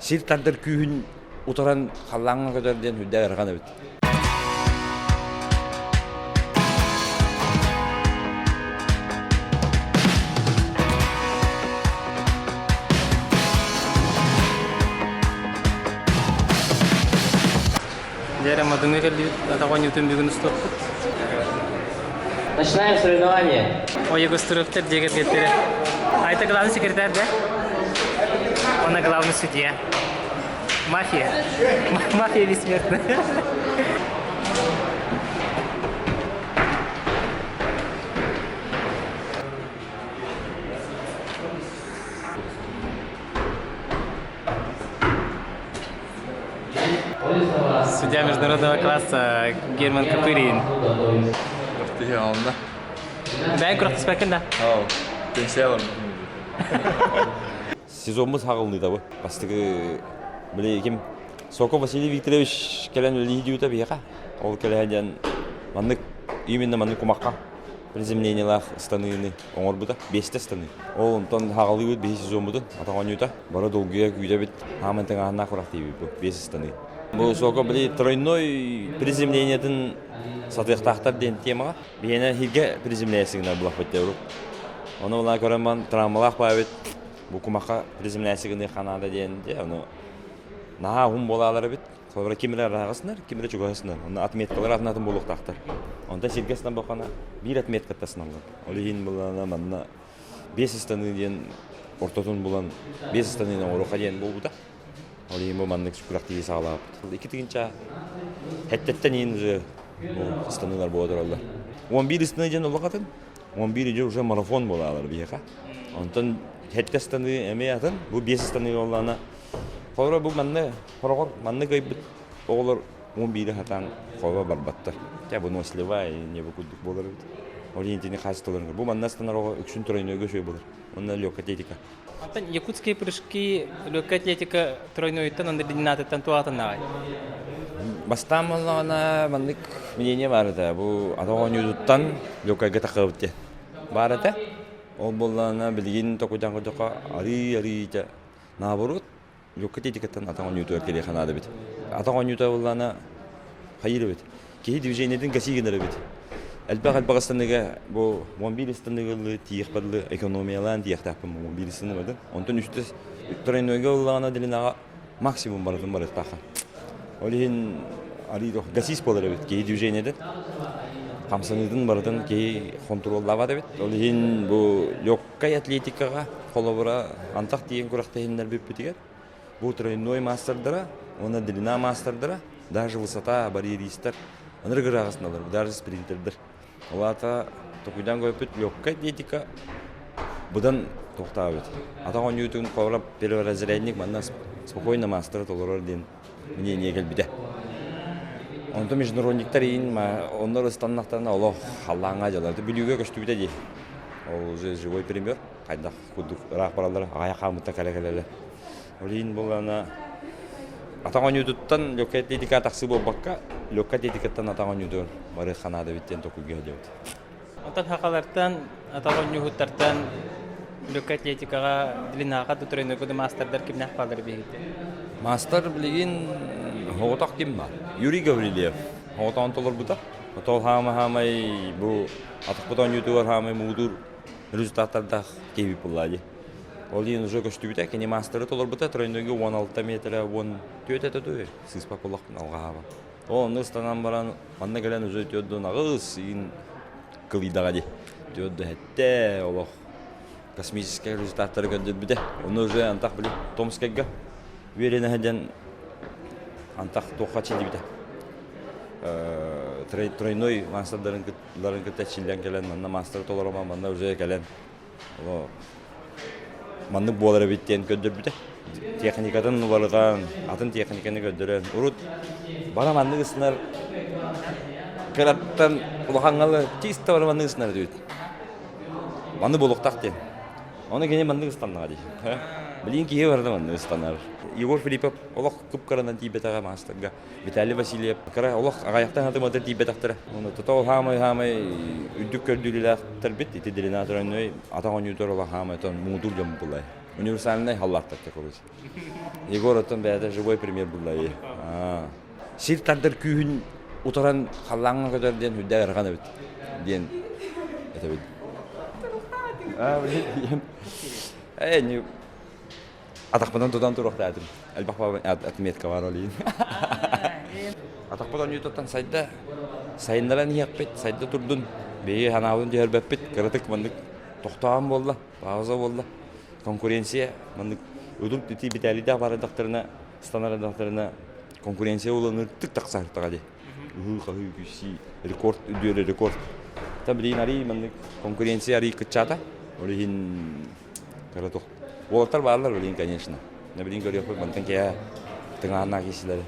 Сир тардар күүһүн утаран халлааҥҥа көтөр диэн үрдэ ыарахан эбит. Дьэ, Мадыҥҥа кэллибит, атах оонньуутун бүгүн устуохпут. Начинаем соревнование. Ой, Гостуровтар дьиэ кэргэттэрэ. А это главный секретарь, да? Он главный судья. Мафия. Мафия бессмертна. Судья международного класса Герман Копырин. Алында. Бэйэн күрэхтэспэккин да? Пенсия аларым. Сезоммут хаҕыллыыта бу. Бастакы били ким Сокол Василий Викторович кэлэн үлэлии диэбитэ биһиэхэ. Ол кэлэһэ диэн маннык именно маннык кумахха приземлениелаах ыстаныыны оҥорбута. Биэстэ ыстаныы. Ол онтон хаҕалыыбыт биһи сезоммутун атах оонньуута. Бары долгуйа күүтэбит. Хааман тыҥааһыннаах курах тиийбит бу биэс ыстаныы. Бу Сокол били тройной приземлениетын сатыахтаахтар диэн темаҕа биһиэнэ иһиргэ приземляйсыгына гынар булахпыт диэ урут. Ону була көрөн травмалаах баабит бу кумахха приземляйсы гыныахха наада диэн дьэ ону наһаа уһун буолаалар эбит. Холобура ким эрэ араҕасынар, ким эрэ чугаһасынар. Онно отметкалар атын-атын буолуохтаахтар. Онтон сиргэ сынан биир отметкаттан сыналлар. Ол иһин булана манна биэс ыстаныы диэн ортотун булан биэс ыстаныыны оҥоруохха диэн буолбута. Ол иһин бу маннык күрэхтэһии саҕалаабыт. Икки тыһыынча хэттэттэн иһин уже ыстаныылар буола тураллар. 11 ыстаныы диэн улахан 11 уже уже марафон буолаалар биһиэхэ. Онтон хэттэ ыстаныы эмиэ атын. Бу биэс ыстаныы буоллаҕына холобура бу манна хороҕор манна кыайбыт оҕолор 11-и сатаан холобура барбаттар. Хотя выносливая не бу курдук буолар эбит. Ол иһин итини хаачыстыбаларын бу манна ыстанар оҕо үксүн тройнойга үчүгэй буолар. Онно легкая атлетика. Оттон якутские прыжки легкая атлетика тройнойуттан уонна длинатыттан туох атыннаҕай? Бастаан буоллаҕына маннык мнение баар этэ. Бу атах оонньуутуттан легкайга тахсыбыт диэн баар этэ. Ол буоллаҕына билигин токуйдаан көрдөххө арыы-арыы наоборот легкая атлетикаттан атах оонньуутугар кэлиэхэ наада эбит. Атах оонньуута буоллаҕына хайыыр эбит. Киһи движениетин кэсии гынар эбит. Элбэх-элбэх ыстаныыга бу 11 ыстаныыга тиийиэхпэр дылы экономиялаан тиийиэхтээхпин 11 ыстаныы бардым. Онтон үстэ тройнойга ыллаҕына длинаҕа максимум барытын барыахтаахха. Ол иһин арыы гасис буолар эбит киһи движениетин. Хамсаныытын барытын киһи хонтуруоллаабат эбит. Ол иһин бу легкай атлетикаҕа холобура антах тиийэн күрэхтэһиннэр бүппүтүгэр бу тройной маастардара уонна длина маастардара даже высота барьеристар ынырык ырааҕысыналар даже спринтердэр. Ол аата токуйдаан көрбүт легкая атлетика быдан туохтаабыт. Атах оонньуутун холобура перворазрядник манна спокойно маастара толорор диэн мнение кэлбитэ. Онтон международниктар иин оннор ыстаннахтарына олох халлааҥҥа дьалар. Бүлүүгэ көстүбүтэ дии. Ол уже живой пример. Хайдах курдук ыраах бараллара аҕайах хааммытта кэлэ-кэлэлэ. Ол иһин буоллаҕына атах оонньуутуттан легкая атлетика тахсыы буолбакка, легкая атлетикаттан атах оонньуутугар барыах наада эбит диэн толкуйга сылдьабыт. Оттон сахалартан, атах оонньууһуттартан легкая атлетикаҕа, длинаҕа да тройнойго да маастардар кимнээх бааллар биһигитэ? Маастар билигин оҕотох ким баар? Юрий Гаврильев оҕотоҕун толорбута. Отол хаама-хаамай бу атахпыт оонньуутугар хаамай муҥутуур результаттардаах киһи буолла дии. Ол иһин уже көстүбүтэ, кини маастары толорбута, тройнойга 16 метрэ 14 этэ дуо, сыыспат буоллахпын алҕаһаабын. Ол онно ыстанан баран, манна кэлэн уже төрдүн аҕыс иин кылыйдаҕа дии. Төрдө хэттэ, олох космическай результаттары көрдөрбүтэ. Ону уже антах били Томскайга үөрэнэ сылдьан антах туохха чилдибитэ. Тройной маастардарын кытта чиллэн кэлэн, манна маастары толоромо, манна уже кэлэн маннык буолар эбит диэн көрдөрбүтэ. Техникатын уларытан, атын техниканы көрдөрөн. Урут бара маннык ысынар кыраттан улахаҥҥалы чисто бара маннык ысынар диэбит. Маннык буолуохтаах диэн. Ону кини маннык ыстаннаҕа дии. Билигин киһи барыта манна ыстанар. Егор Филиппов олох кып-кыранан тиийбэтэҕэ маастарга. Виталий Васильев кыра олох аҕайахтан хатымата тиийбэтэхтэрэ. Ону тото ол хаамай хаамай үрдүк көрдүүлүүлээхтэрбит ити длинатор атах оонньуутар олох хаамай тон муҥутуур дьон буллай. Универсальный халлааттар короче. Егор оттон бэйэтэ живой пример буллай. Сир тардар күүһүн утаран халлааҥҥа көтөр диэн үрдээх ыарахан эбит диэн этэбин. Ээ, не атахпынан тутан туруохтаатым. Элбэх отметка бар ол иһин. Атахпыт оонньуутуттан сайда, сайыннаран иһиэхпит, сайда турдун. Биһиги санаабытын түһэрбэппит, кыратык маннык тохтоон буолла, пауза буолла. Конкуренция маннык удур ити Виталийдаах барардахтарына, станардахтарына конкуренция уланыртык тахсаһыртаҕа дии. Ыһыы-хаһыы күүссүү, рекорд үдүөрэ рекорд. Та билигин арый маннык конкуренция арый кыччаата. Ол иһин кыра туох. Уолаттар бааллар билигин, конечно. На билигин көрүөхпүт мантан киһи тыҥааннаах киһилэри.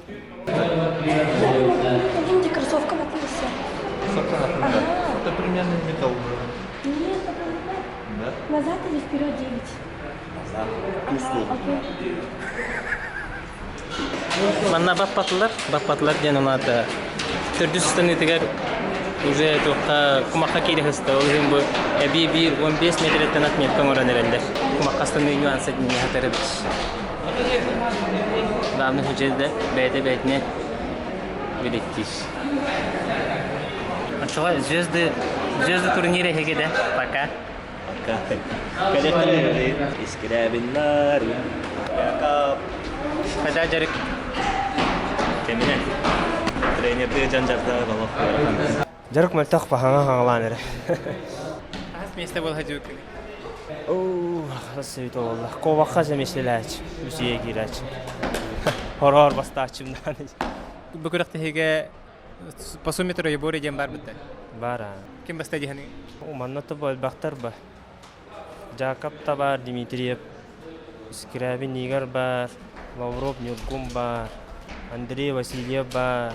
Видите, кроссовка написано. Кроссовка написано. Это примерно металл. Нет, это Да? Назад или вперед 9? Назад. Окей. Манна баппатылар, баппатылар диэн анаата төрдүс ыстаныытыгар уже туохха кумахха киирэ сыста. Ол иһин бу эбии биир 15 метреттэн отметка оҥорон эрэллэр. Кумахха ыстаныы нюанса диэн хатарыбыт. Главный худья бэйэтэ бэйэтинэ билиттиир. Оччоҕо звезды звезды турнира эһиги да пока. Искрябиннар, Якап. Хайда дьарык? Кэминэн. Тренердыы дьон дьарда олох ыарахан. Дьарык мөлтөх баһаҥа хаҥалаан эрэ. Хас миэстэ буолла дьүүкүн? Оо, хас буолла. Куобахха сэмислэлээч, үсүйэ киирээч. Хороор бастааччымнаан. Бу күрэхтэһиигэ по сумме троеборье диэн баар бытта. Баар аа. Ким баста диһаны? Манна то элбэхтэр ба. Жакоб та баар, Дмитриев, Скрябин Игорь баар, Лавров Ньургун баар, Андрей Васильев баар.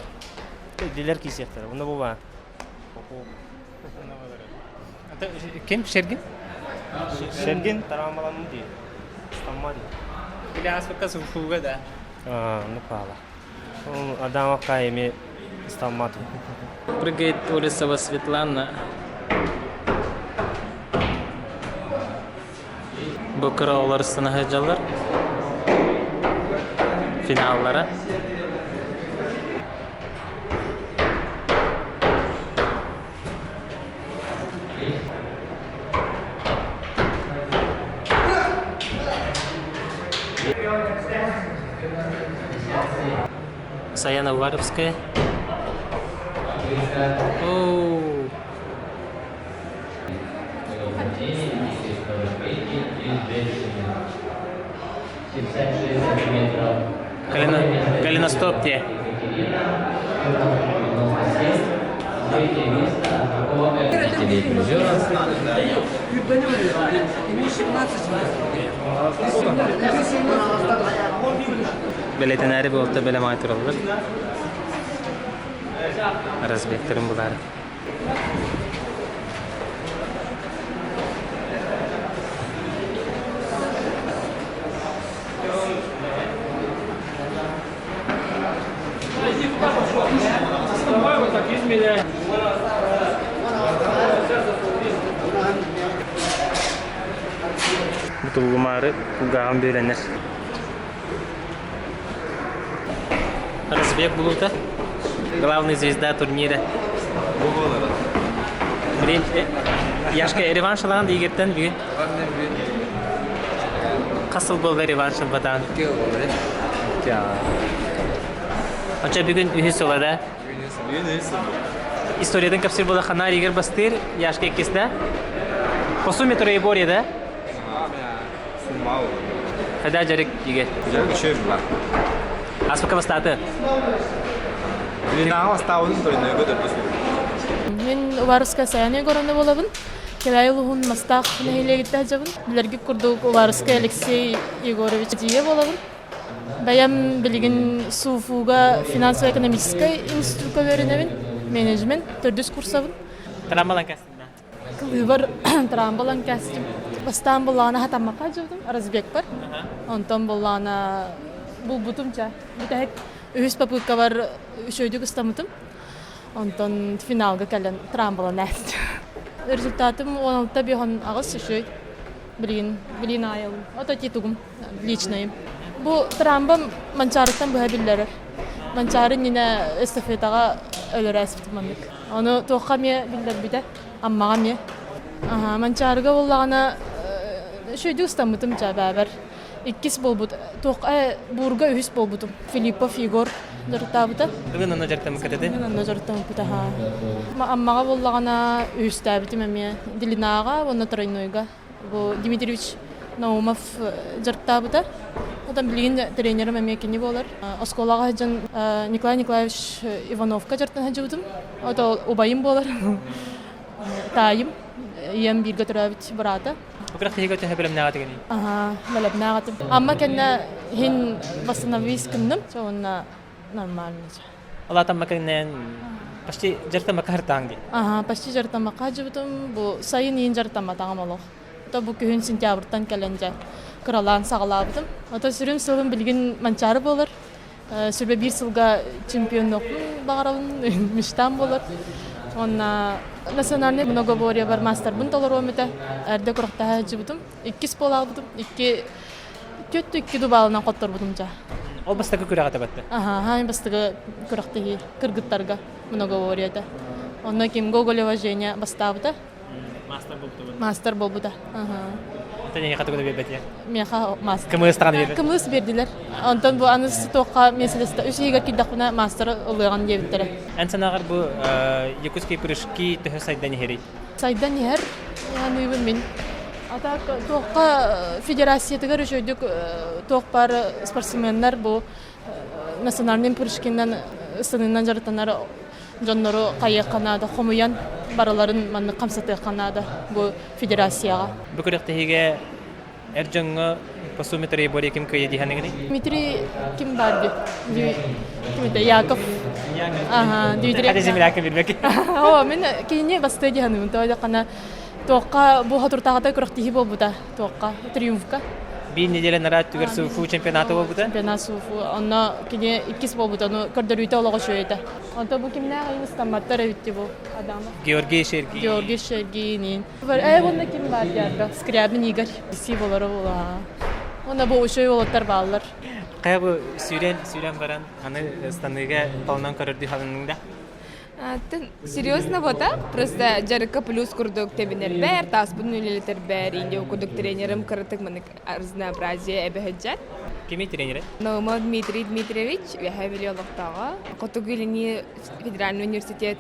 Дилер киисиэхтэрэ. Уна бу баар. Ким? Шергин? Шергин тараамаланны дии. Стамма дии. Или аспекта сухуга да. Аа, ну паала. Адамовка эми стаммат. Прыгает Олесова Светлана. Бу кыра оҕолор ыстана сылдьаллар. Финаллара. Саяна Уваровская. Оу. Колено, голеностоп те. Бэлэтэнээри буолта бэлэм аай тураллар. Разбектерин булаары. Бутулгумаары кулгааҕым бүөлэнэр. Разбег булуута. Главный звезда турнира. Блин, Яшка реванш алаан Игорьтан бүгүн. Хас сыл буолла реванш ылбатаан? Оча бүгүн үһүс сыла да? Историятын кэпсиир буола ханаар Игорь бастыыр, Яшка иккис да? По сумме троеборье да? Хайда дьарык Игорь? Дьарык үчүгэй була. Аспыкка бастааты. Длинаҕа бастаабытын тройнойго төрдүс Мин Уваровская Саяна Егоровна буолабын. Кэбээйи улууһун Мастаах нэһилиэгиттэн сылдьабын. Билэргит курдук Уваровскай Алексей Егорович дьиэ буолабын. Бэйэм билигин СУФУга финансово-экономическай институкка үөрэнэбин, менеджмент төрдүс курсабын. Трамбалан кэстин Кылыыбар трамбалан кэстим. Бастаан буллаҕына хатаммакка дьыбытым, разбегпар. Онтон буллаҕына булбутум ча. Бүтэһик үһүс попыткабар үчүгэйдик ыстаммытым. Онтон финалга кэлэн трамбалан ээстим. Результатым 16 биһон аҕыс үчүгэй. Билигин билигин аайалым. Ото титугум личнайым. Бу трамбам Манчаарыттан быһа биллэрэр. Манчаары иннинэ эстафетаҕа өлөрө ааспытым маннык. Ону туохха эмиэ биллэрбитэ, Аммаҕа эмиэ. Манчаарыга буоллаҕына үчүгэйдик ыстаммытым чаабаабар. Иккис буолбут, туох буурга үһүс буолбутум. Филиппов Егор дьарыктаабыта. Бүгүн онно дьарыктаммыккыт этэ? Бүгүн онно дьарыктаммыппыт аһаа. Аммаҕа буоллаҕына үһүстээбитим эмиэ. Длинаҕа уонна тройнойга. Бу Дмитриевич Наумов дьарыктаабыта. Оттон билигин тренерим эмиэ кини буолар. Оскуолаҕа сылдьан Николай Николаевич Ивановка дьарыктана сылдьыбытым. Ото убайым буолар. Таайым, ийэм бииргэ төрөөбүт быраата. Бу күрэхтэһиигэ төһө бэлэмнээх этигиний? Аха, бэлэмнээх этим. Амма кэннэ иһин восстановись гынным. Уонна нормально. Алаатамма кэннэн почти дьарыктаммакка сыртаан дии. Аха, почти дьарыктаммакка сылдьыбытым. Бу сайын иин дьарыктамматаҕым олох. То бу күһүн сентябрьтан кэлэн дьэ кыралаан саҕалаабытым. Ото сүрүн сылым билигин Манчаары буолар. Сүбэ биир сылга чемпионнуохпун баҕарабын, мечтам буолар. Уонна национальный многоборьебар маастарбын толоруом этэ. Эрдэ курахтаһа сылдьыбытым. Иккис буолаабытым. Икки түөрт икки дубаалынан хотторбутум дьа. Ол бастакы күрэҕэ табатты? Аха, хаай бастакы күрэхтэһии кыргыттарга многоборье этэ. Онно ким Гоголева Женя бастаабыта. Мастер буолбута. Мастер буолбута. Онтон эйиэхэ тугу да биэрбэтилэр? Миэхэ мастер. Кымыс даҕаны биэрбэт. Кымыс биэрдилэр. Онтон бу аны туохха миэстэлэстэ үс ыйыгар киирдэхпинэ мастер ылыаҕын диэбиттэрэ. Эн санааҕар бу якутские прыжки төһө сайдан иһэрий? Сайдан иһэр аныыбын мин. А так туохха федерациятыгар үчүгэйдик туох баар спортсменнар бу национальный прыжкинан станынан дьарыктанар дьоннору хайыахха наада, хомуйан барыларын маннык хамсатыахха наада бу федерацияҕа. Бу күрэхтэһиигэ эр дьоҥҥо по сумме троеборье ким кыайа дии саныыгыный? Дмитрий ким баар дии? Ким это? Яков. Ага, Дмитрий. Хата земляка билбэк. О, мин кинини бастыы дии саныыбын. Тоҕо диэххэ туохха бу хотуртааҕыта күрэхтэһии буолбута туохха триумфка. Биир неделя нараа түгэр СУФУ чемпионата буолбута. Чемпионат СУФУ. Онно кини иккис буолбута, ону көрдөрүүтэ олоҕо үчүгэй этэ. Онто бу кимнээх ыйын ыстамматтар эбит бу Адамов. Георгий Шергин. Георгий Шергинин. Э, уонна ким баар диярга? Скрябин Игорь. Си болоро була. Уонна бу үчүгэй уолаттар бааллар. Хайа бу сүүрэн сүүрэн баран аны станыыга толонон көрөрдүү халынныҥ да? Серьезно вот а? Просто дьарыкка плюс курдук тэбинэрбэр, тааспын үлэлэтэрбэр, инде курдук тренерим кыратык манык разнообразие эбэһэдьэр. Кими тренерэ? Наумов Дмитрий Дмитриевич, Үөһээ Бүлүү олохтооҕо. Хотугу Илиҥҥи федеральный университет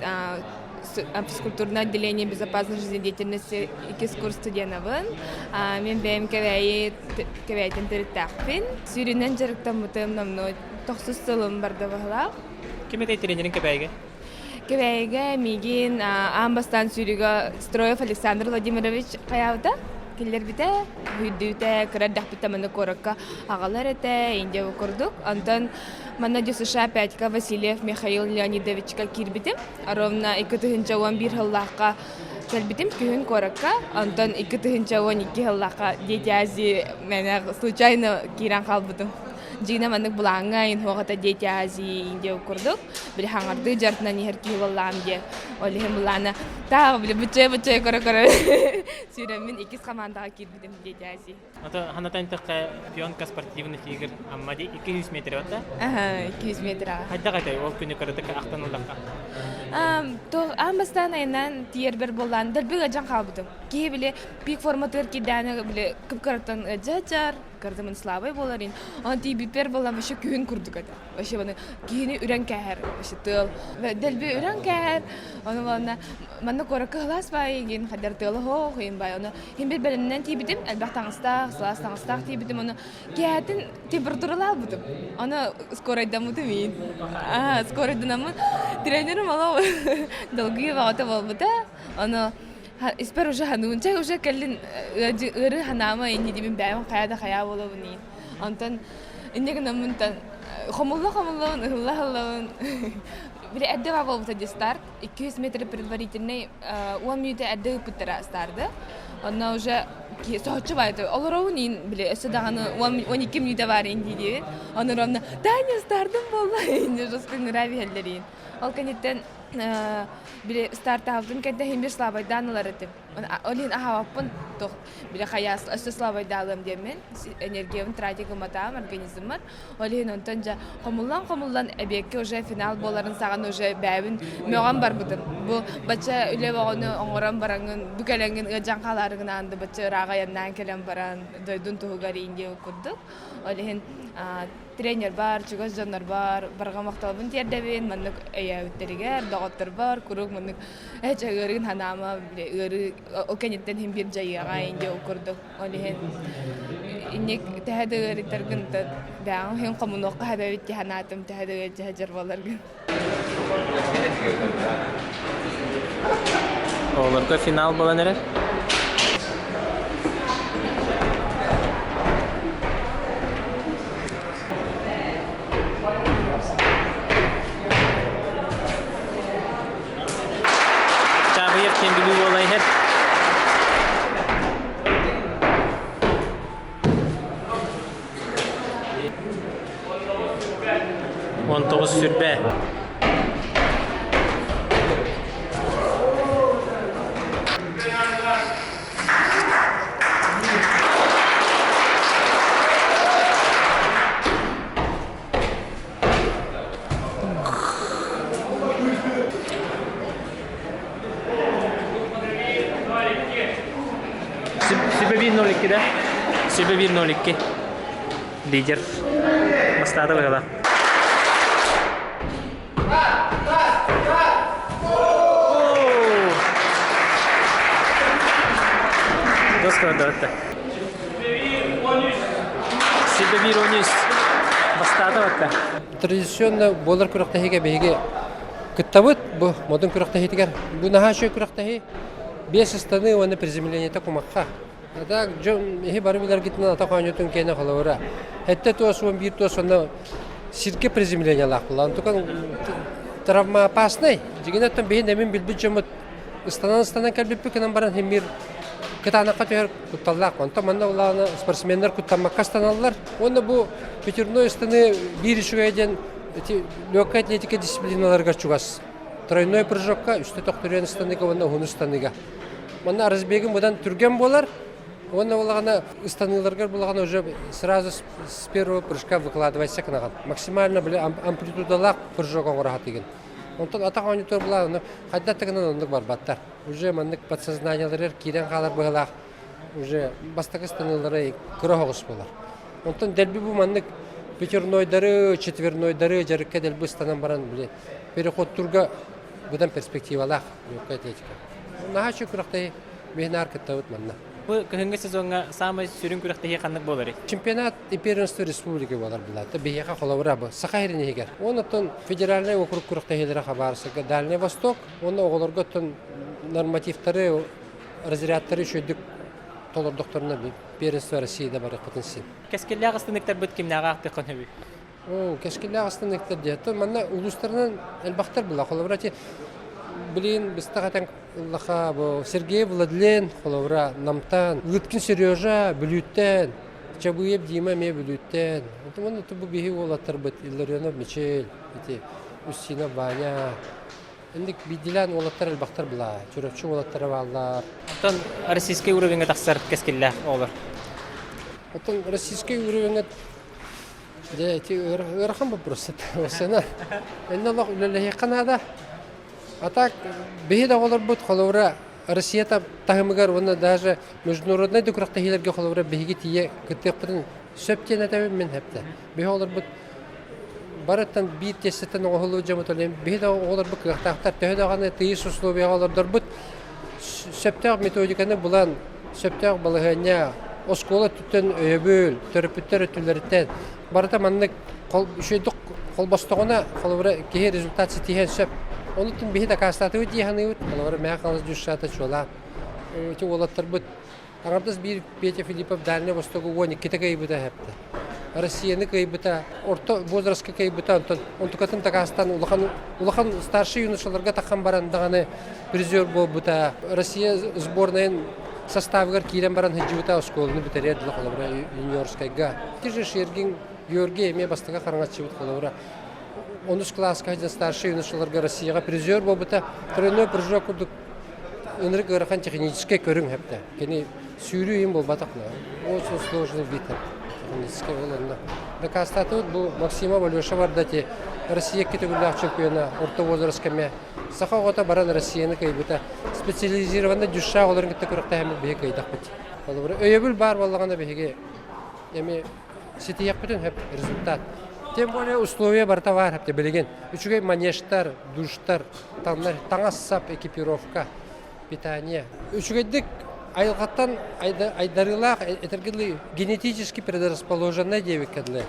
физкультурное отделение безопасной жизнедеятельности иккис курс студенабын. Мен бэйэм Кэбээйи Кэбээйтэн төрүттээхпин. Сүүрүнэн дьарыктаммытым номнуо тохсус сылым барда баһылаах. Ким этэй тренерин Кэбээйигэ? Кэбээйигэ миигин аан бастаан сүүрүүгэ Строев Александр Владимирович хайаабыта, киллэрбитэ, үһүйдүүтэ, кыра эрдэхпиттэн манна куоракка аҕалар этэ, Индия курдук. Онтон манна ДЮСШ Пятька Васильев Михаил Леонидовичка киирбитим. Ровно 2011 сыллаахха кэлбитим күһүн куоракка. Онтон 2012 сыллаахха Дети Азии мэнэ случайно киирэн хаалбытым. Дьиҥинэ маннык былааҥҥа инһуоҕата Дети Азии Индия курдук били хаҥардыы дьарытынан иһэр киһи буоллаҕым диye. Ол иһин былаана таа били быччай-быччай көрө-көрө сүүрэммин иккис хамаандаҕа киирбитим Дети Азии. Ото ханатан тэххэ пионка спортивных игр Амма ди 200 метр отта. Аха, 200 метр аға. Хайдах этэй ол күнү кыратык ахтан ыллахха? Аан бастаан айаннаан тиийэрбэр буоллаан дэлби ыалдьан хаалбытым. Киһи били пик форматыгар киирдэҕинэ били кып-кыраттан ыалдьа-ыалдьар, кырдымын слабай буолар ин. Онон тиийбиппэр буоллаан вообще күһүн курдук этэ. Вообще маны киһини үрэн кээһэр, вообще тыал. Дэлби үрэн кээһэр. Ону уонна манна куоракка сылаас баайы игин хайдар тыала хоох иин баай. Ону иһин бир бэлэмнэн тиийбитим, элбэх таҥастаах, сылаас таҥастаах тиийбитим. Ону киэһэтин температуралаабытым. Ону скорайдаммытым иин. Аа, скорайданаммын тренерим олох долгуйа баҕата буолбута. Ону испэр уже хануун чай уже кэллин ыарыы ханаама инни дибин бэйэм хайа да хайаа буолабын иин. Онтон инне гынаммынтан хомулла хомуллабын ыһылла ыһыллабын били эрдэ баа буолбута дии старт 200 метр предварительный 10 мүнүүтэ эрдэ ыыппыттара старды. Онно уже соһуччу баайты олоробун иин били өссө даҕаны 12 мүнүүтэ баар иин дии диэбит. Ону ровно Таня стартым буолла иин жестко ыҥыраа биһэллэр иин. Ол кэнниттэн били стартаабытым кэннэ иһин бир слабайдаан ылар этим. Ол иһин аһаабаппын туох били хайаас өссө слабайдаалыам диэммин энергиябын тратить гымматаҕым организммар. Ол иһин онтон дьэ хомуллан-хомуллан эбиэккэ уже финал буоларын саҕана уже бэйэбин мөҕөн барбытым. Бу бачча үлэ бөҕөнү оҥорон бараҥҥын, бу кэлэҥҥин ыалдьан хаалаарыгын аанды бачча ыраах айаннаан кэлэн баран дойдун туһугар иин курдук. Ол иһин тренер бар, чугас дьоннор бар, барҕа махталбын тиэрдэбин, маннык өйөөбүттэригэр, доҕотторбор куруук маннык ээ чэ ыарыын ханаама, ыарыы ол кэнниттэн иһин биир дьайыаҕа иин диэн курдук. Ол иһин инник төһө да ыарыйтаргын бэйэҕин иһин хомунуохха сөбөбүт дии санаатым төһө да ыалдьа сылдьар буоларгын. Оҕолорго финал буолан эрэр. Чаабыйар киэн Бүлүү буола иһэр. 19 сүрбэ. Сүбэ 1.02 да? Сүбэ 1.02. Лидер. Бастаата быһыылаах. Дос көрдөрөттө. Сүбэ 1.13. Бастаата батта. Традиционно буолар күрэхтэһиигэ биһиги кыттабыт бу модун күрэхтэһиитигэр. Бу наһаа үчүгэй күрэхтэһии. Биэс ыстаныы уонна приземлениета кумахха. А так дьон иһи бары билэргитинэн атах оонньуутун киэнэ холобура. Хэттэ туос 11 туос онно сиргэ приземлениелаах буолла. Онтукан травма опасный. Дьигинэ оттон биһи нэмин билбит дьоммут ыстанан-ыстанан кэлбиппит гынан баран химмир кытаанахха түһэр кутталлаах. Онтон манна улаана спортсменнар куттаммакка ыстаналлар. Уонна бу пятерной ыстаныы биир үчүгэй диэн ити легкая атлетика дисциплиналарыгар чугас. Тройной прыжокка үстэ төхтүрүйэн ыстаныыга уонна уһун ыстаныыга. Манна разбегын быдан түргэн буолар. Уонна буолаҕына ыстаныыларгар буолаҕына уже сразу с первого прыжка выкладывайся гынаҕын. Максимально били амплитудалаах прыжок оҥоро сатыыгын. Онтон атах оонньуутугар булаҕына хайдах да гынан оннук барбаттар. Уже маннык подсознаниеларыгар киирэн хаалар быһыылаах уже бастакы ыстаныылара кыра оҕус буолар. Онтон дэлби бу маннык пятернойдары, четвернойдары дьарыкка дэлби ыстанан баран били переходтурга быдан перспективалаах легкая атлетика. Наһаа үчүгэй күрэхтэһии биһи кыттабыт манна. Бу кыһыҥҥы сезоҥҥа саамай сүрүн күрэхтэһии ханнык буоларый? Чемпионат и первенство республики буолар булаата. Биһиэхэ холобура бу Саха сирин иһигэр. Онон федеральнай округ күрэхтэһиилэрэ Хабаровскайга Дальний Восток уонна оҕолорго оттон нормативтары, разрядтары үчүгэйдик толордохторуна первенство России да барыахпытын син. Кэскиллээх ыстыныктарбыт кимнээҕи аахтыаххын сөбүй? Оо, кэскиллээх ыстыныктар диэт. Манна улуустарынан элбэхтэр була. Холобура, ити билигин быстах этэн ыллаха бу Сергей Владлен, холобура, Намтан, Лыткин Сережа Бүлүүттэн, Чабыев Дима эмиэ Бүлүүттэн. Онтон бу биһи уолаттарбыт Илларионов Мичил, ити Устинов Ваня, Инник биирдиилээн уолаттар элбэхтэр была, Чурапчы уолаттара бааллар. Оттон российскай уровеньга тахсар кэскиллээх оҕолор. Оттон российскай уровеньга дьэ ити ыарахан вопрос это. Энне олох үлэлэһиэххэ наада. А так биһи да оҕолорбут холобура Россия таһымыгар уонна даже международнай да күрэхтэһиилэргэ холобура биһиги тиийэ кыттыахпытын сөп диэн этэбин мин хэптэ. Биһи оҕолорбут барыттан биир тиэстэттэн оҥоһуллубут дьоммут олен биһи да оҕолорбут кыахтаахтар төһө даҕаны тыйыс условияҕа олордорбут сөптөөх методиканы булан сөптөөх балаһыанньа оскуола өттүттэн өйөбүл төрөппүттэр өттүлэриттэн барыта маннык үчүгэйдик холбостоҕуна холобура киһи результат ситиһиэн сөп онуттан биһи дакаастаатыбыт дии саныыбыт холобура мэхэ халыс дьушшаата чуолаан ити уолаттарбыт Аҥардас биир Петя Филиппов Дальнай Востогу 12-те кыайбыта эһэптэ. Россияны кыайбыта, орто возрастка кыайбыта, онтон онтукатын дакаастаан улахан улахан старший юношаларга таххан баран даҕаны призер буолбута. Россия сборнайын составыгар киирэн баран сылдьыбыта оскуоланы бүтэрэр дылы холобура юниорскайга. Ити же Шергин Георгий эмиэ бастакы хараҥаччыбыт холобура онус кылааска сылдьан старшай юношаларга Россияҕа призер буолбута. Тройной прыжок курдук ынырык ыарахан техническэй көрүҥ хэптэ. Кини сүүрүү иһин буолбатах очень сложный вид техническэй ол онно. Дакаастаатыбыт бу Максимов Алеша Вардати Россия төгүллээх чемпиона орто возраст кэмэ саха оҕото баран Россияны кыайбыта специализированный дюша оҕолорун кытта күрэхтэһэммит биһиги кыайдахпыт. Холобура өйөбүл баар буоллаҕына биһиги эми ситиһиэхпитин сөп результат. Тем более условия барыта баар хэпте билигин. Үчүгэй манежтар, душтар, таҥас-сап, экипировка, питание. Үчүгэйдик айылҕаттан айдарыылаах этэргэ генетически предрасположенный диэбиккэ дылы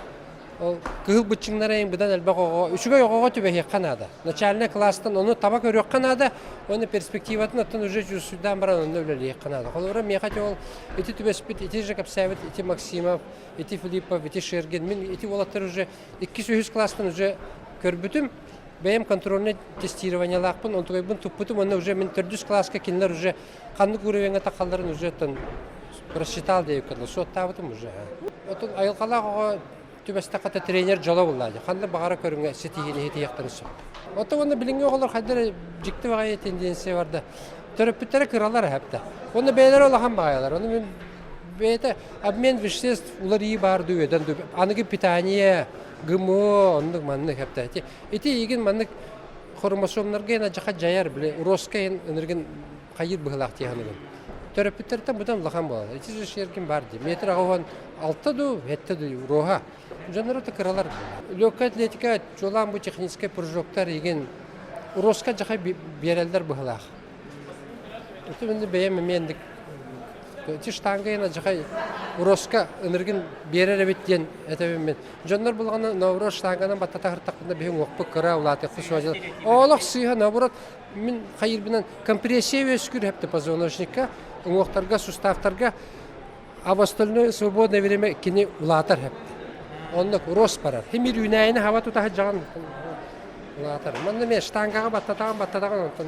Ол кыһыл быччыҥнара эҥин быдан элбэх оҕоҕо, үчүгэй оҕоҕо түбэһиэххэ наада. Начальнай кылаастан ону таба көрүөххэ наада, уонна перспективатын оттон уже чувствуйдаан баран онно үлэлиэххэ наада. Холобура, миэхэ ити ол ити түбэспит, ити же кэпсээбит, ити Максимов, ити Филиппов, ити Шергин, мин ити уолаттар уже иккис, үһүс кылаастан уже көрбүтүм, бэйэм контрольнай тестированиелаахпын, онтугайбын туппутум, уонна уже мин төрдүс кылааска кинилэр уже ханнык уровеньҥа тахалларын уже оттон просчитал диэбиккэ суоттаабытым уже. Отон айылҕалаах оҕо түбэстэххэ тренер дьоло буллаа дии. Ханна баҕара көрүҥҥэ ситиһиини ситиһиэхтэрин сөп. Оттон уонна билиҥҥи оҕолор хайдах эрэ дьикти баҕайы тенденция бар да. Төрөппүттэрэ кыралар эһэптэ. Уонна бэйэлэрэ улахан баҕайылар. Ону мин бэйэтэ обмен веществ уларыйыы баар дуу үөдэн дуу. Аныгы питание, ГМО оннук маннык эптэ. Ити игин маннык хромосомнарга эн адьаха дьайар били роска эн ыныргын хайыр быһылаах дии саныыбын. Төрөппүттэртэн быдан улахан буолар. Ити же шергин бар дии. Метр 86 дуу, 7 дуу роһа. Дьонноро да кыралар. Легкая атлетика, чуолаан бу техническэй прыжоктар игин роска дьаха биэрэллэр быһылаах. Ити мин бэйэм эмиэ ити штанга ена дьахай роска ыныргын биэрэр эбит диэн этэбин мин. Дьоннор булҕана наоборот штанганан баттата хыртахпына биһи уҥуохпут кыра улаатыахпыт суола. Олох сыыһа наоборот мин хайырбынан компрессия үөскүүр хэпте позвоночникка, уҥуохтарга, суставтарга, а в остальное свободное время кини улаатар хэпте. Оннук рост барар. Химир үүнээйини хаба тутаһы дьаҕан улаатар. Манна мен штангаҕа баттатаҕын баттатаҕын онтон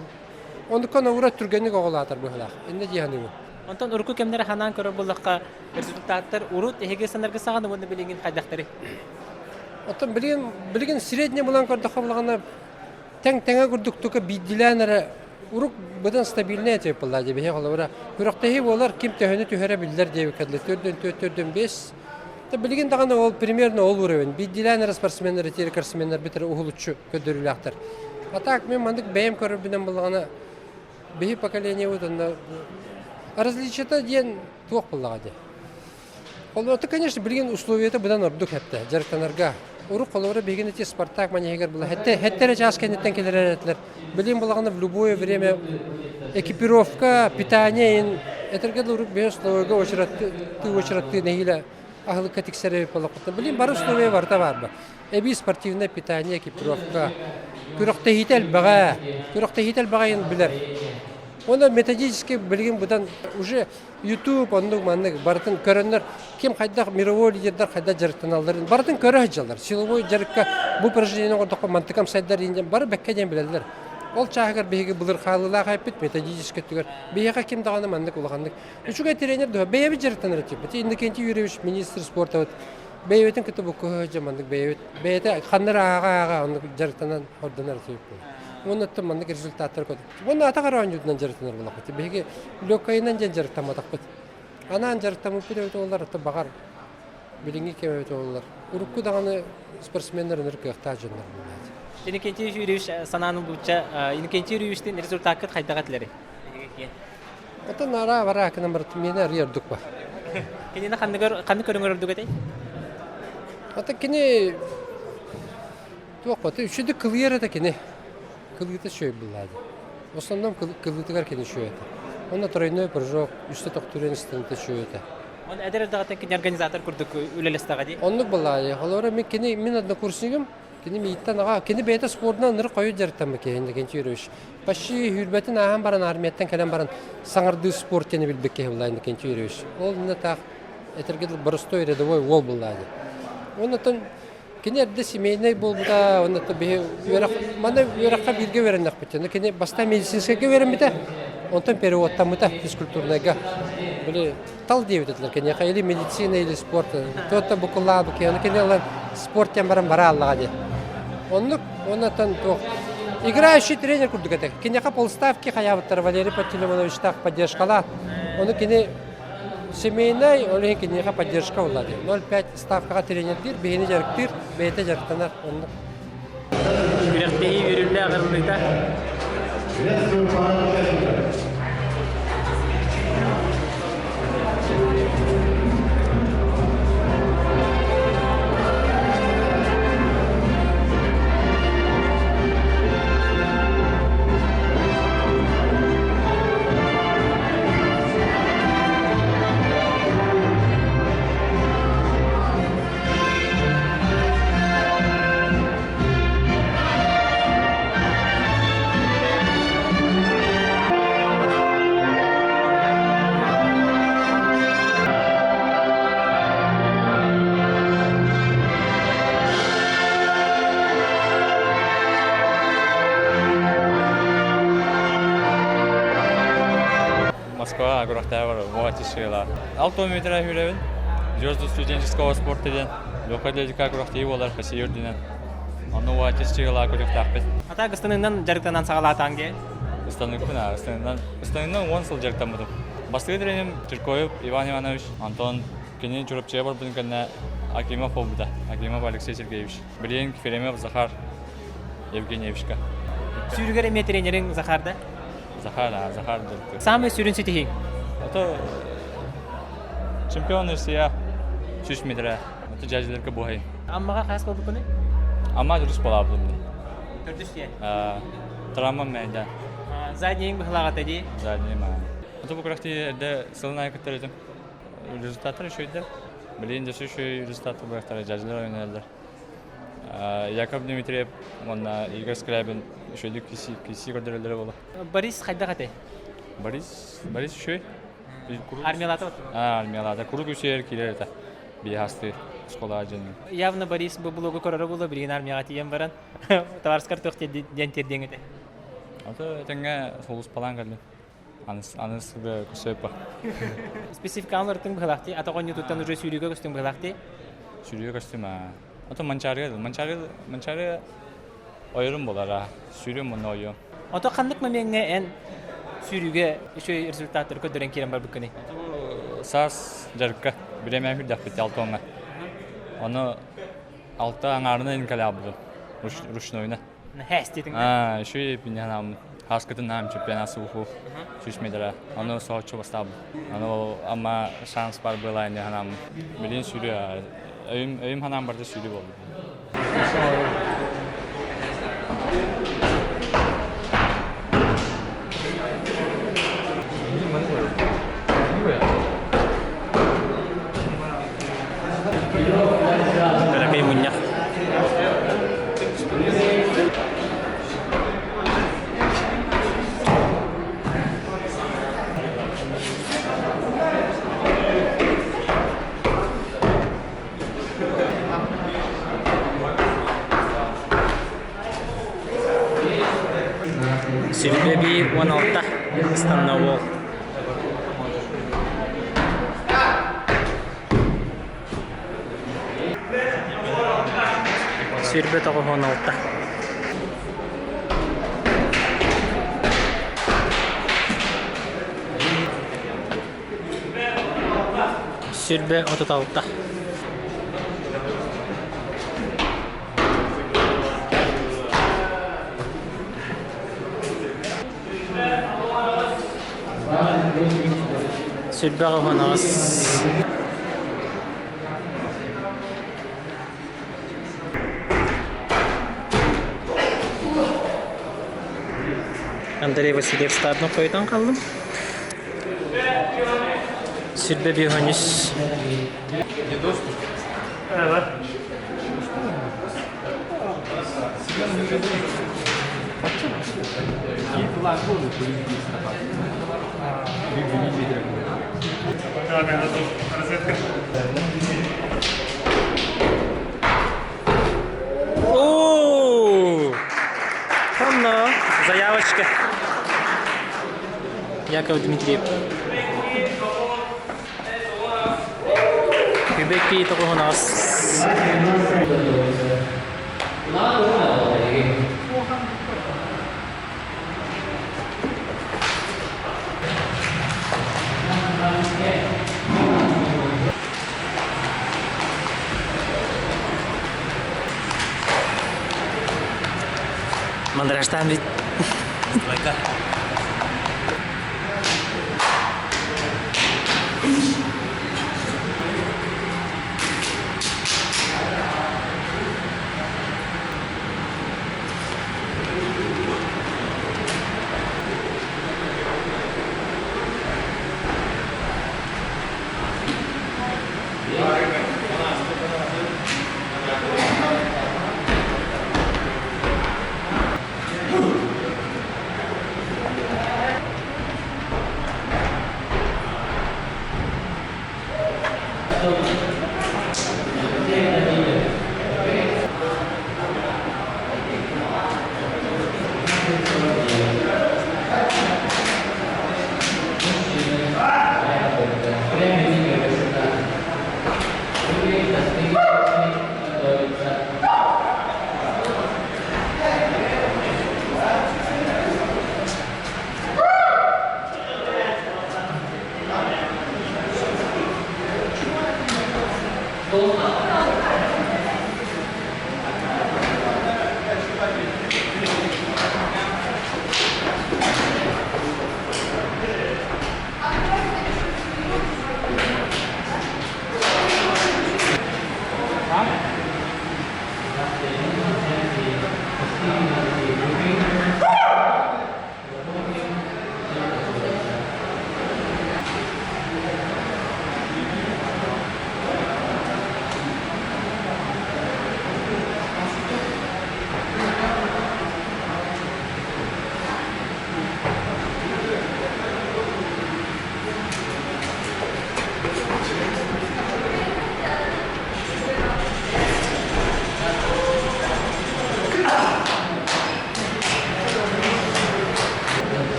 оннукка наоборот түргэнник оҕолаатар быһылаах. Иннэ дии саныыбын. Онтон урукку кэмнэри ханаан көрөр буоллахха, результаттар урут эһиги санарга саҕана уонна билигин хайдахтарый? Оттон билигин билигин средний булан көрдөххө булаҕына тэҥ-тэҥэ курдук тука биирдилээн эрэ урук быдан стабильнай этэ буолла дии биһиги холобура күрэхтэһии буолар ким төһөнү түһэрэ биллэр диэбиккэ дылы 4-4 4-5 билигин даҕаны ол примерно ол уровень биирдилээн эрэ спортсменнар итиэрэ спортсменнар бүтэрэ уһулуччу көрдөрүүлээхтэр а так мен маннык бэйэм көрөрбүнэн буллаҕына биһи поколениебыт онно различиета диэн туох буоллаҕа дии Холобура, конечно, билигин условията быдан ордук хэттэ дьарыктанарга. Урук холобура билигин ити Спартак манеһыгар была хэттэ хэттэ эрэ чаас кэнниттэн кэлэр этилэр. Билигин булаҕына в любое время экипировка, питание ин этэргэ да урук бэйэ условияга очередты очередты нэһиилэ аһылыкка тиксэр эбит буоллахпытына билигин бары условия барыта баар ба. Эбии спортивное питание, экипировка, күрэхтэһиитэ элбэҕэ, күрэхтэһиитэ элбэҕэ ин билэр. Уонна методически билигин быдан уже YouTube оннук маннык барытын көрөннөр ким хайдах мировой лидердар хайдах дьарыктаналларын барытын көрө сылдьаллар. Силовой дьарыкка бу упражнение оҥордоххо мантыкам сайдар диэн бары бэккэ диэн билэллэр. Ол чааһыгар биһиги былыр хаалыылаах эппит методическай өттүгэр биһиэхэ ким даҕаны маннык улаханнык үчүгэй тренер дуо бэйэбит дьарыктанар этибит. Иннокентий Юрьевич министр спорта бэйэбитин кытта буккуһа сылдьан маннык бэйэбит бэйэтэ ханна эрэ ааҕа-ааҕа оннук дьарыктанан ордонор этибит. Уонна оттон маннык результаттар Уонна атах эрэ оонньуутунан дьарыктанар буоллахпыт. Биһиги легкайынан диэн дьарыктамматахпыт. Анаан дьарыктаммыппыт эбит буоллар, оттон баҕар билиҥҥи кэм эбит буоллар. Урукку даҕаны спортсменнар ыныр кыахтаах дьоннор буоллаат. Иннокентий Юрьевич санаан ылбычча, Иннокентий Юрьевичтин результаккыт хайдах этилэри? Оттон араа бараа кынан барыт миэнэ арыйа ордук ба. Кинини ханныгар ханнык көрүҥөр ордук этэй? Ата кини туох бата үчүдүк кылыйар этэ кини. Кылыыта үчүгэй буоллаа дии. В основном кылыытыгар кини үчүгэй этэ. Уонна тройной прыжок, үстэ тохтуурун истиҥтэ үчүгэй этэ. Уонна эдэр эрдэҕиттэн кини организатор курдук үлэлэстэҕэ дии. Оннук буоллаа дии. Холобура, мин кини мин однокурсникым, кини мииттэн аҕа, кини бэйэтэ спордунан ынырык хойут дьарыктаммыт киһи Иннокентий Юрьевич. Почти сүүрбэтин ааһан баран армияттан кэлэн баран саҥардыы спорт диэни билбит киһи буолла Иннокентий Юрьевич. Ол иннэ таах этэргэ дылы боростой рядовой уол буоллаа дии. Уонна оттон Кини эрдэ семейнэй буолбута, уонна биһи үөрэх, манна үөрэххэ бииргэ үөрэннэхпит. Кини бастаан медицинскэйгэ үөрэммитэ. Онтон переводтаммыта физкультурнайга. Били тал диэбит этилэр киниэхэ или медицина, или спорт. Туотта букуллаабы кини кини ылан спорт диэн баран бара аллаҕа диэн. Оннук оннотон туох играющий тренер курдук этэ. Киниэхэ полставки хайаабыттар Валерий Пантелеймоновичтаах поддержкалаах. Ону кини семейнай, ол иһин киниэхэ поддержка буолла диэн. 0,5 ставкаҕа тренердиир, биһини дьарыктыыр, бэйэтэ дьарыктанар. Оннук. Күрэхтэһии үөрүүлээх арыллыыта. Москва күрэхтэһэ Муатишила. Алта метр хүрэбин. Звезды студенческого спорта диэн Лёха Атлетика күрэхтэһии буолар Россия үрдүнэн. Онно Уатишила күрэхтээхпит. Ата ыстаныынан дьарыктанан саҕалаатаҥ дии? Ыстаныкпын аа, ыстанынан ыстанынан 10 сыл дьарыктаммытым. Бастакы тренерим Чиркоев Иван Иванович, Антон кини Чурапчыга барбытын кэннэ Акимов буолбута. Акимов Алексей Сергеевич. Билигин Феремев Захар Евгеньевичка. Сүүрүгэр эмиэ тренериҥ Захар да? Захар, а, Захар дьарыктыыр. Саамай сүрүн ситиһииҥ? Ото чемпион Россия 100 метрэ. Ото дьээдьилэргэ буһай. Аммаҕа хас буолбуккунуй? Амма дұрыс болабытым. Төрдүс диэн. Травмам мэйдэ. Заднийиҥ быһылааҕата дии? Задний ма. Ото бу күрэхтии эрдэ сылын аайы кыттар этим. Результаттар үчүгэйдэр. Билигин дьэ үчүгэй результаттар буолуохтара дьээдьилэр ойнойоллор. Яков Дмитриев уонна Игорь Скрябин үчүгэйдик киирсии көрдөрөллөрө буолуо. Борис хайдах этэй? Борис Борис үчүгэй. Армиялаата Армиялаата. Куруук үчүгэй киирэр этэ. Биһастыы школа дьонун. Явно Борис бу блогу көрөрө буолуо билигин армияҕа тиийэн баран товарскар туох диэн тиэрдиэҥ этэ? Ото этэҥҥэ сулуспалаан кэллим. Аныс көсөппө. Спецификаан ыртың быһылаахти, ата оонньуутуттан уже сүүрүүгэ көстүҥ быһылаахти. Сүүрүүгэ көстүм аа. Ото Манчаарыга Манчаары Манчаары ойорум болар аа. Сүүрүм мунна ойуом. Ото ханнык момеҥҥа эн сүүрүүгэ үчүгэй результаттары көрдөрөн киирэн барбыккыный? Саас дьарыкка бириэмэ хүрдэхпит алтоҥҥа. Ону алта аҥаарынан кэлэбитим ручнойна. Хэститиҥ. Аа, үчүгэй пиньянам хаскытын наам чемпионат сууху сүүс метра. Ону соһуччу бастаабын. Аны ама шанс бар была ини ханам. Билин сүүрүү өйүм өйүм ханаам барда сүүрүү болду. Кыракый мунньах. Сиргэ биир 16 ыстанна уол. Сүүрбэ 96. Сүүрбэ 36. Сүүрбэ 18. Андрей Васильев стартын қойтан қалдым. Сүүрбэ 53. О! Ханна заявочка. Яков Дмитриев. Күбэкки тоҕуһунаас. Мандражтаан бит.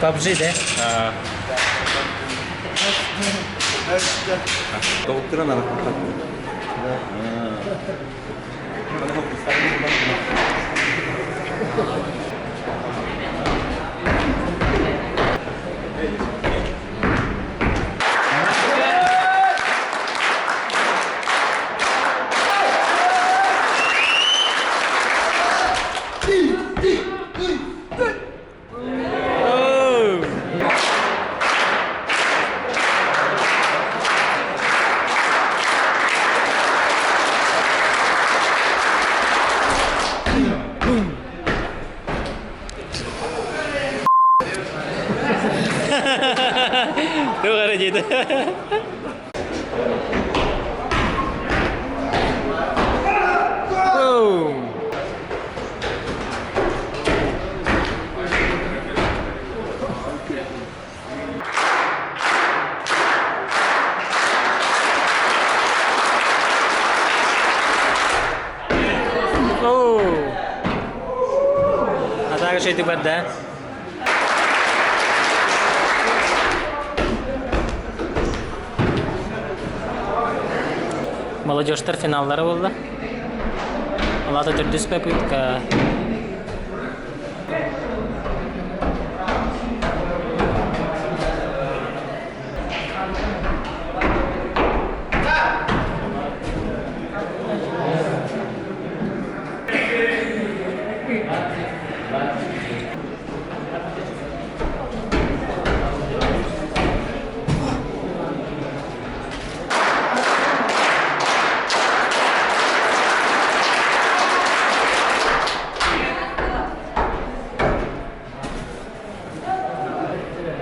PUBG да? Доктора на Туох эрэ диэтэ. Атака шейтик бар да. Молодежтар финаллара буолла. Алата төрдүс попытка.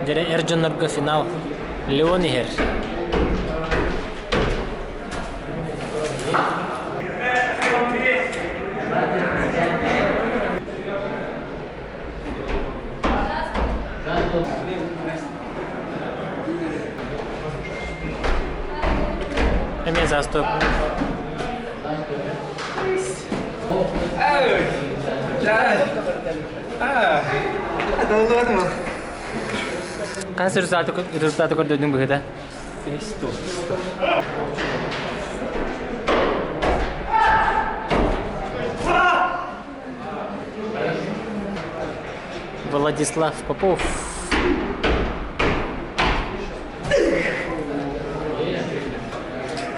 Дьэрэ эр дьоннорго финал Леон иһэр. Эмиэ заступ. Хас результаты көрдөрдүҥ быһыта? Владислав Попов.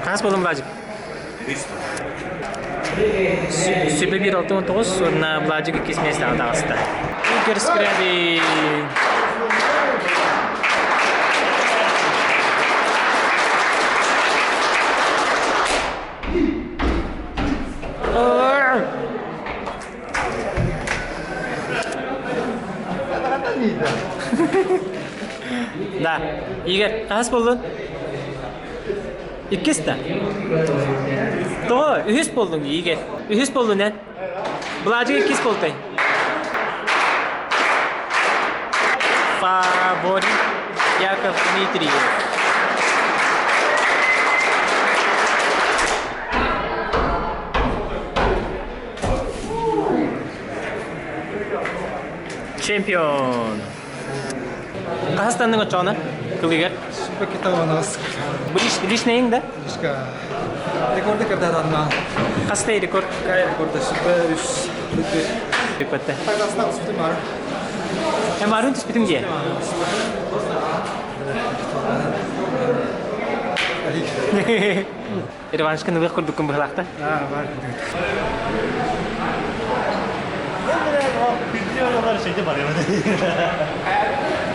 Хас болдум Владик? Сүбэ биир 69 уонна Владик иккис миэстэҕэ таҕыста. Игорь Скрябин. Да. Игорь, хас болдун? Иккис да? Тоҕо? Үһүс болдуҥ Игорь. Үһүс болдун эн. Былаадьык иккис болтай. Фаворит Яков Дмитриев. Чемпион! Хаһыстанныҥ оччоҕуна кылыгар? Супер Личнэйиҥ да? Рекорды кырдаранна. Хастай рекорд? Кай рекорда супер үс. Рекордта. Тагасна түспүтүм бар. Эмарын түспүтүм дие. Реваншка нылых курдуккун быһылаахта. Аа, бар.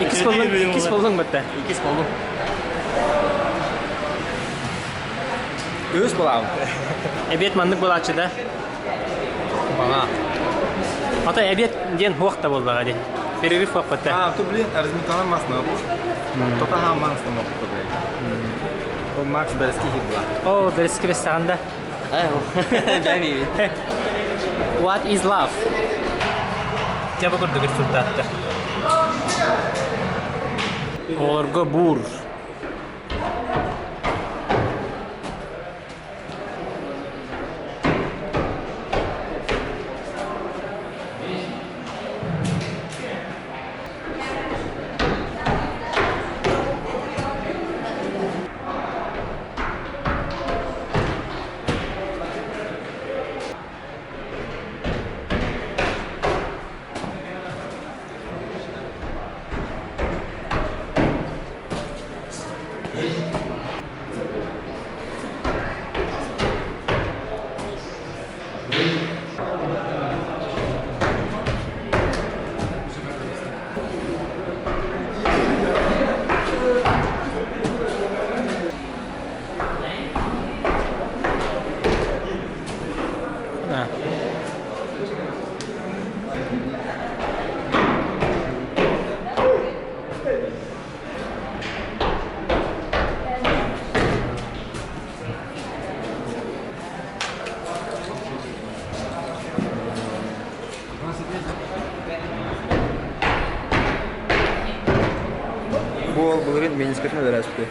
Иккис боллуң, иккис боллуң бытта. Иккис боллуң. Үс болам. Эбиэт маннык буолааччы да? Бана. Ата эбиэт диэн хуох да буоллаҕа дии. Перерыв хуох бытта. А, то блин, разметана масна. Тота ха масна мокко блин. Ол Макс Берский хит была. О, Берский бестаҕанда. What is love? Дьэ бу курдук результаттар. Оҕолорго буур. Бу ол былырын менискетин өлөрөспүтэ.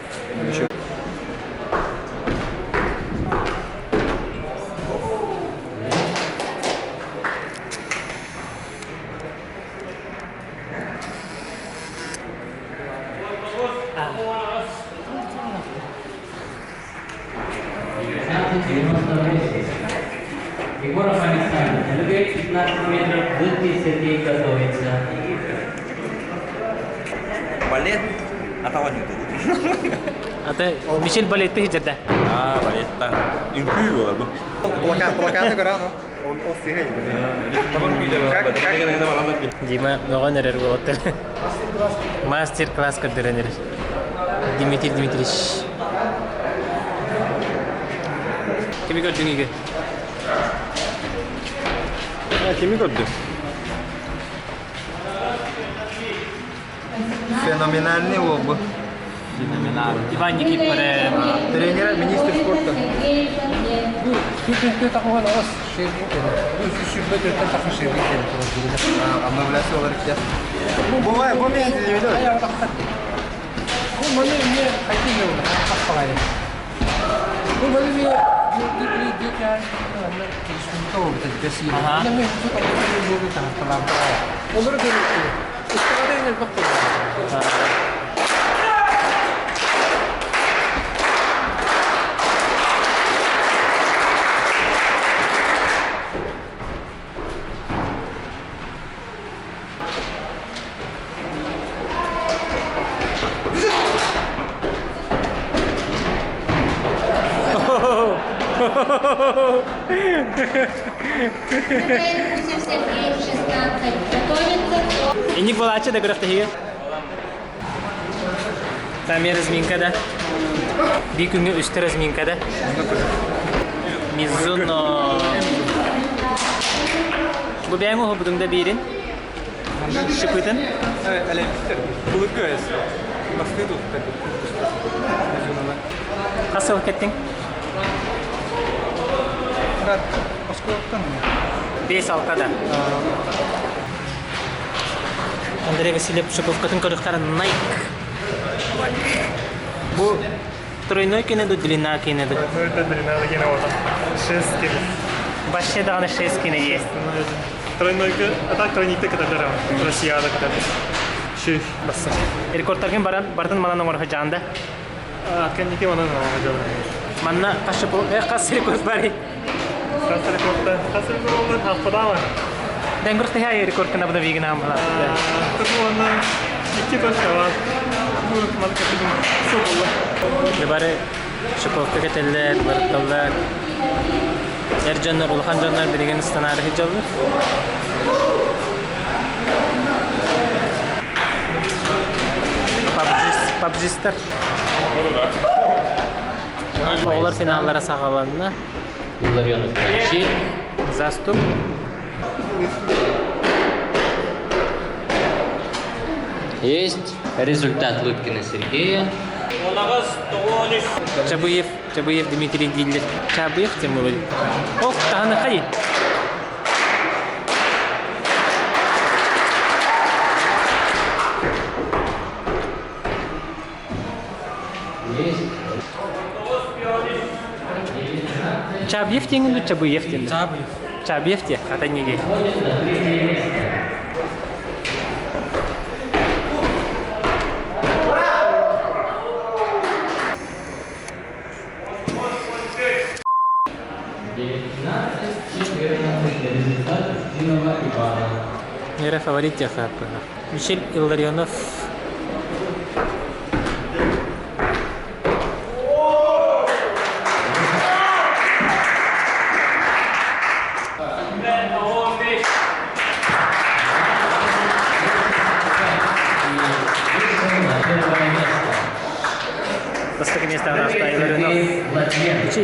Егоров Александр прыгает 15 метров, Лыткин Сергей готовится. Балет атаҕа ньута. Ата Мишель балетты хиджерда. А, балеттан. Үҥкүү буолар бу. Плакат, плакаты көрөн, он ол сиһэ. Дима мөҕөн эрэр уолаттар. Мастер-класс көрдөрөн эрэр. Дмитрий Дмитриевич. Кими көрдүҥ Игорь? Кими көрдүм? Феноменальный уол бу. Иван Никифоров. Тренер, министр спорта. Обновляться олар кия. Бу бу мен Сергей, 16. Готовится. Инник буолааччы да күрэхтэһиигэ. Там разминка да. Биир күҥҥэ үстэ разминка да. Мизуно. Бу бэйэҥ уһулбутуҥ да биирин. Шипытын. Былыргы эс. Бастыы туттар. Хас сыл кэттиҥ? Рад. Осколоктан. Бес алта да. Андрей Васильев шиповкатын көрүхтара Nike. Бу тройной кене ду длина кене ду. Ну это длина кене вот. 6 кене. Вообще даҕаны 6 кене есть. Тройной, а так тройникте каталар. Россияда каталар. Ши басса. Рекордтаргын баран бартын манан оҥорго жаанда. Кэнники манан оҥорго Манна хас хас рекорд бар? Хас рекордта? Хас рекорд хаппадама. Дәнгүр тыһа рекорд кына буда вигин амла. Тугуонна икки точка бар. Бу маны кэтигин су Бары шиповка кэтэллэр, барытталлар. Эр дьоннор, улахан дьоннор билигин ыстанаары сылдьаллар. Пабжистар. Оҕолор финаллара саҕаланна. Заступ. Есть результат Лыткина Сергея. Чабыев, Чабыев Дмитрий дииллэр. Чабыев тем вроде. Ох, таханы хай. Есть. Чабьев диэҥин дуу, Чабыев диэн? Чабыев. Чабьев диэ, хата неге. Результат Устинова Ивана. Мера фаворит теха. Мишель Илларионов. Первое место. Бастакы место араста Илларионов. Сергей Латвенко. Чи.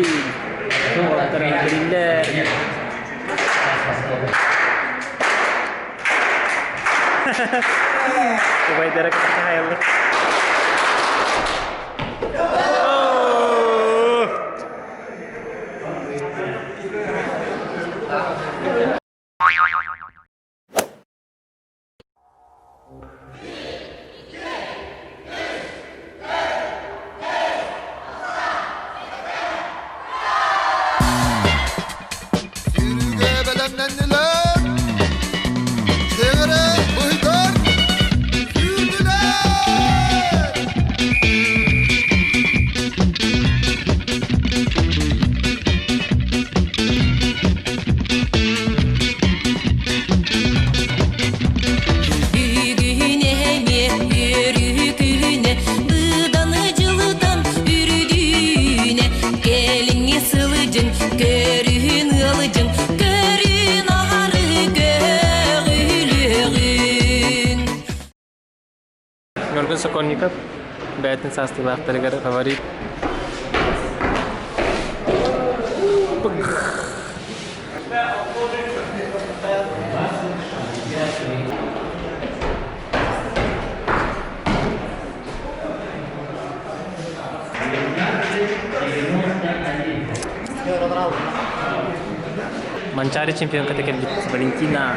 Биллер. Сейчас посмотрим. Убайдара кытта Ньургун Сокольников бэйэтин саастыылаахтарыгар фаворит. Манчаары чемпионката кэлбит Валентина.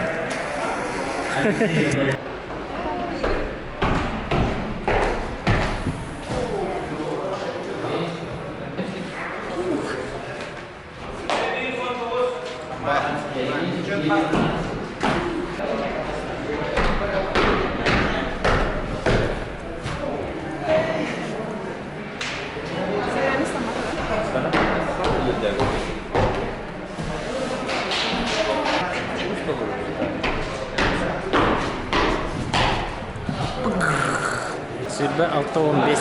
Сүүрбэ 6-15.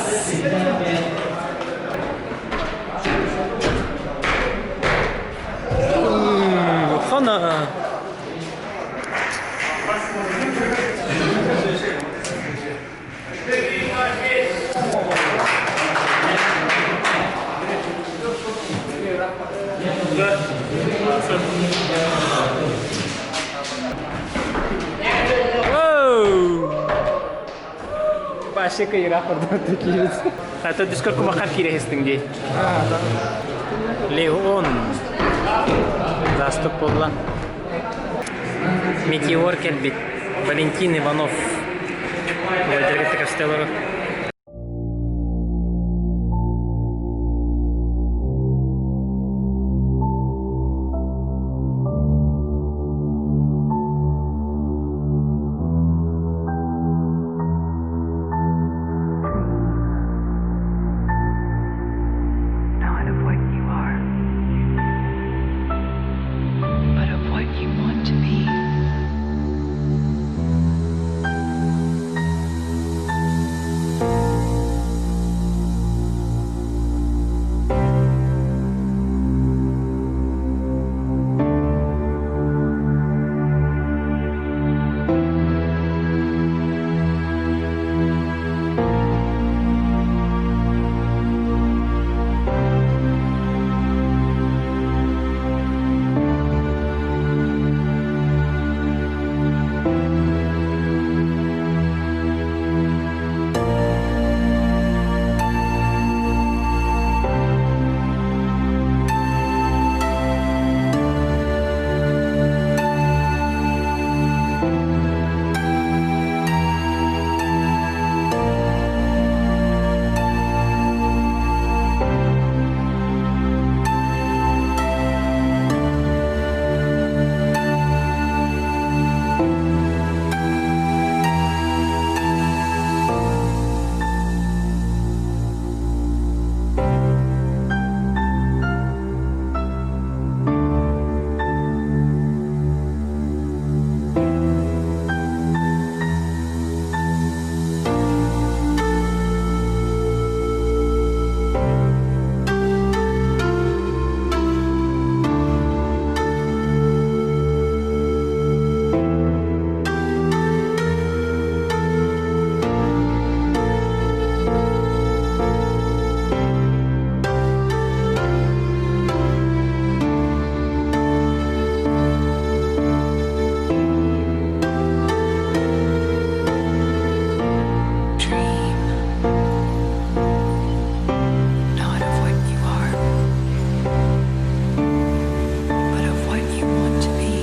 Хана. Пашека ира хордон киирит. Хата дискор кумахар киирэһистиҥ дии. Леон. Заступ буолла. Метеор кэлбит. Валентин Иванов. Уолдьарга костелору. Not of what you are, but of what you want to be. Dream not of what you are, but of what you want to be.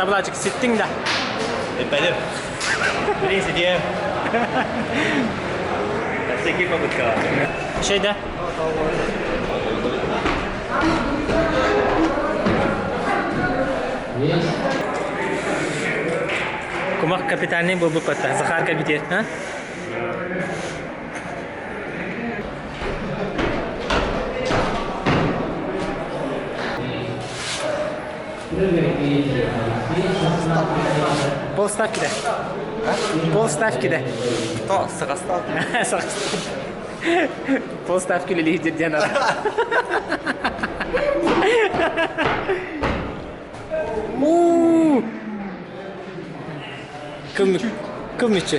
Хаблачик, ситтиҥ да? Эппэтим. Билин ситиэм. Всякий попытка. Şey да? Кумах капитальный был бы Захар кабитет, а? Полставки да. Полставки да. То, саҕаставки. Полставки үлэлиир диэн Кым мүччү.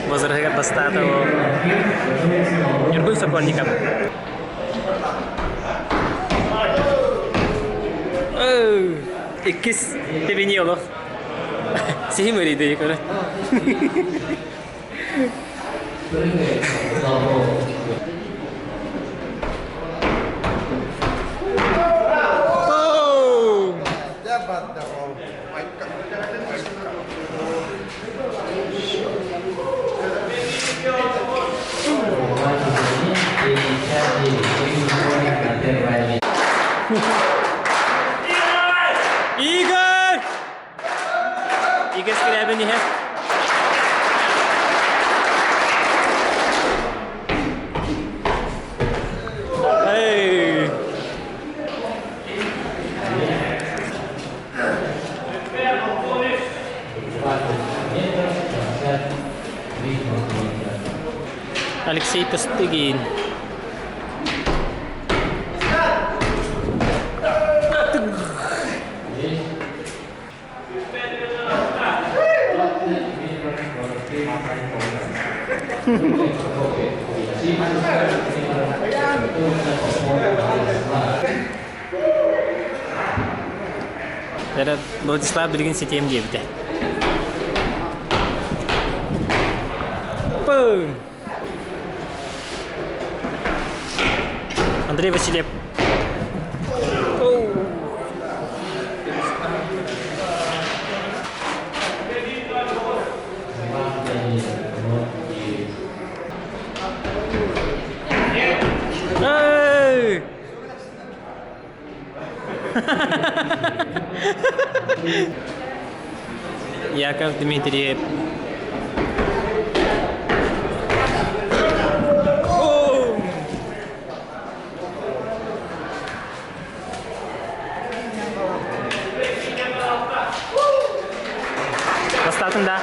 Возрага бастаата Ньургун Сокольников. Иккис тэбини олох. Сиһим өрийдэ көрө. Игорь! Игорь Скрябин иһэр. Эй! Алексей Костыгин. Эрэ Владислав билигин ситиэм диэбитэ. Пым! Андрей Васильев. Эй! Яков Дмитриев. Бастатын да.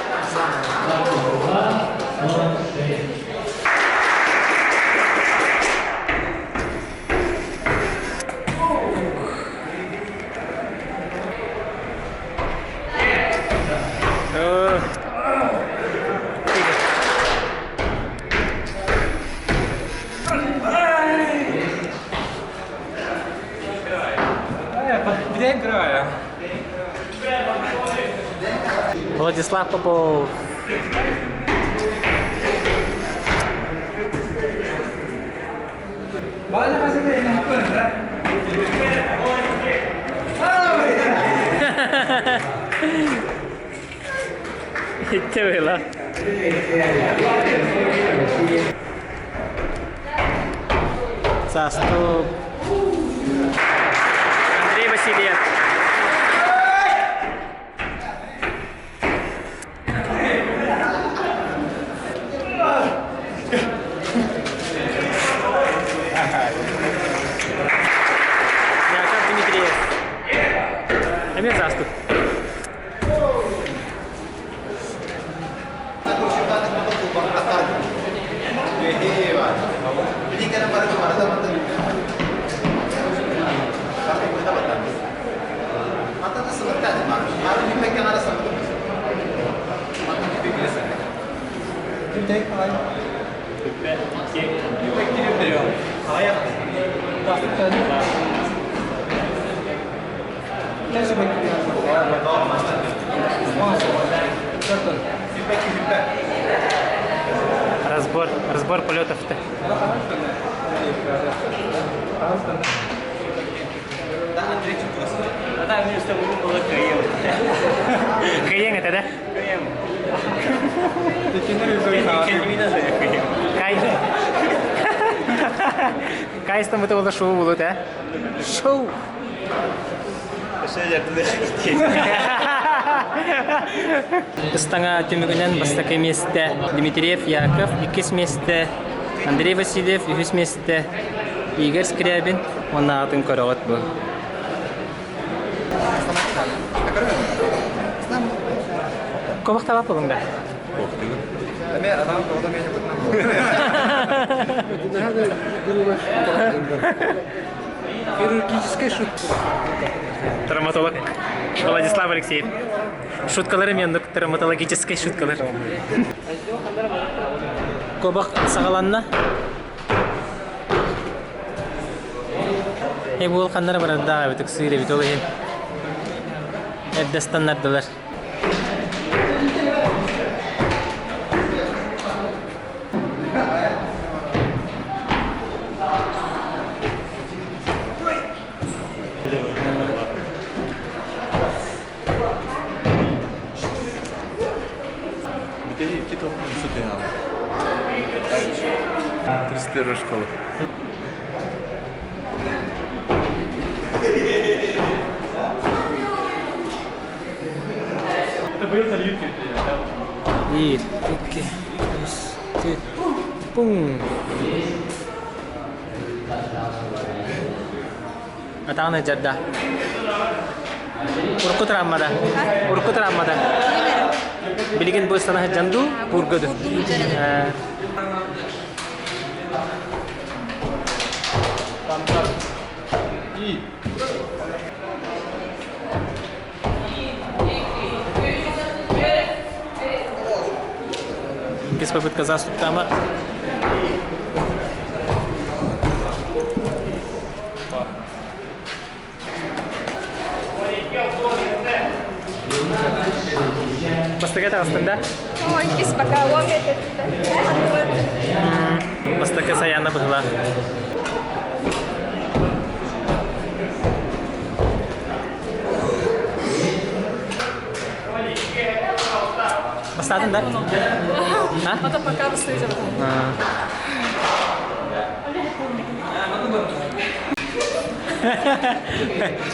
Владислав Попов. Итте была. Саступ. Андрей Васильев. Яков Дмитриев. Эмиэ саастык. Разбор, разбор полетов-то. Кыйың это, да? Кай. Кайстан это было шоу было, да? Шоу. Ыстаҥа түмүгүнэн бастакы миэстэ Дмитриев Яков, иккис миэстэ Андрей Васильев, үһүс миэстэ Игорь Скрябин уонна аатын көрөҕүт бу. Кобах табак болуҥ да? Хирургическая шутка. Травматолог Владислав Алексеев. Шуткалары мен травматологическай шуткалар. Кобах саҕаланна. Эй буол ханнара барардаах эбит ыксыыр эбит ол иһин. Эрдэ станнардылар. Тридцать первая школа. Биир, икки, үс, түөрт, пуҥ! Атаҕын дьарда. Урукку травмада. Урукку травмада. Билигин бу ыстана сылдьан дуу, куурга дуу? Без попытка заступ тама. Бастакы таҕыстын да? Ой, иккис пока Бастакы Саяна быһыла. Бастаатын да? А? Потом пока бастыйжа.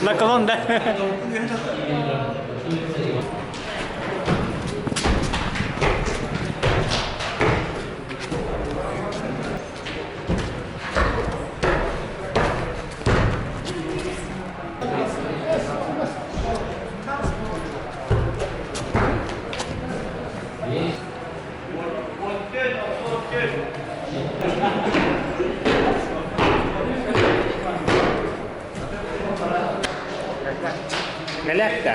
Наклон, да? Нэлэктэ.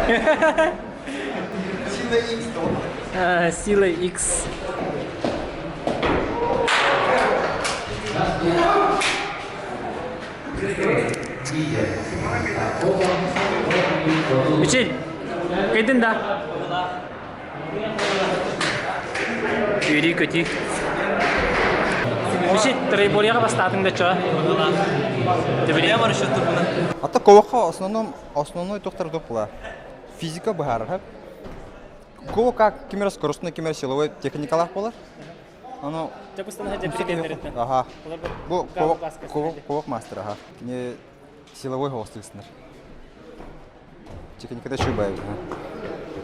Сила X Сила X. Мичил, кыйдын да? Үөрүү-көтүү. Мичил, троеборьеҕа бастаатыҥ да чо? Ата коваха основном основной тохтар была. Физика быһаарар. Кого как кимер скоростной кимер силовой техникалаах болар. Ону Ага. Бу ковок мастер, ага. Кини силовой холостыгсынар. Техникада шубай.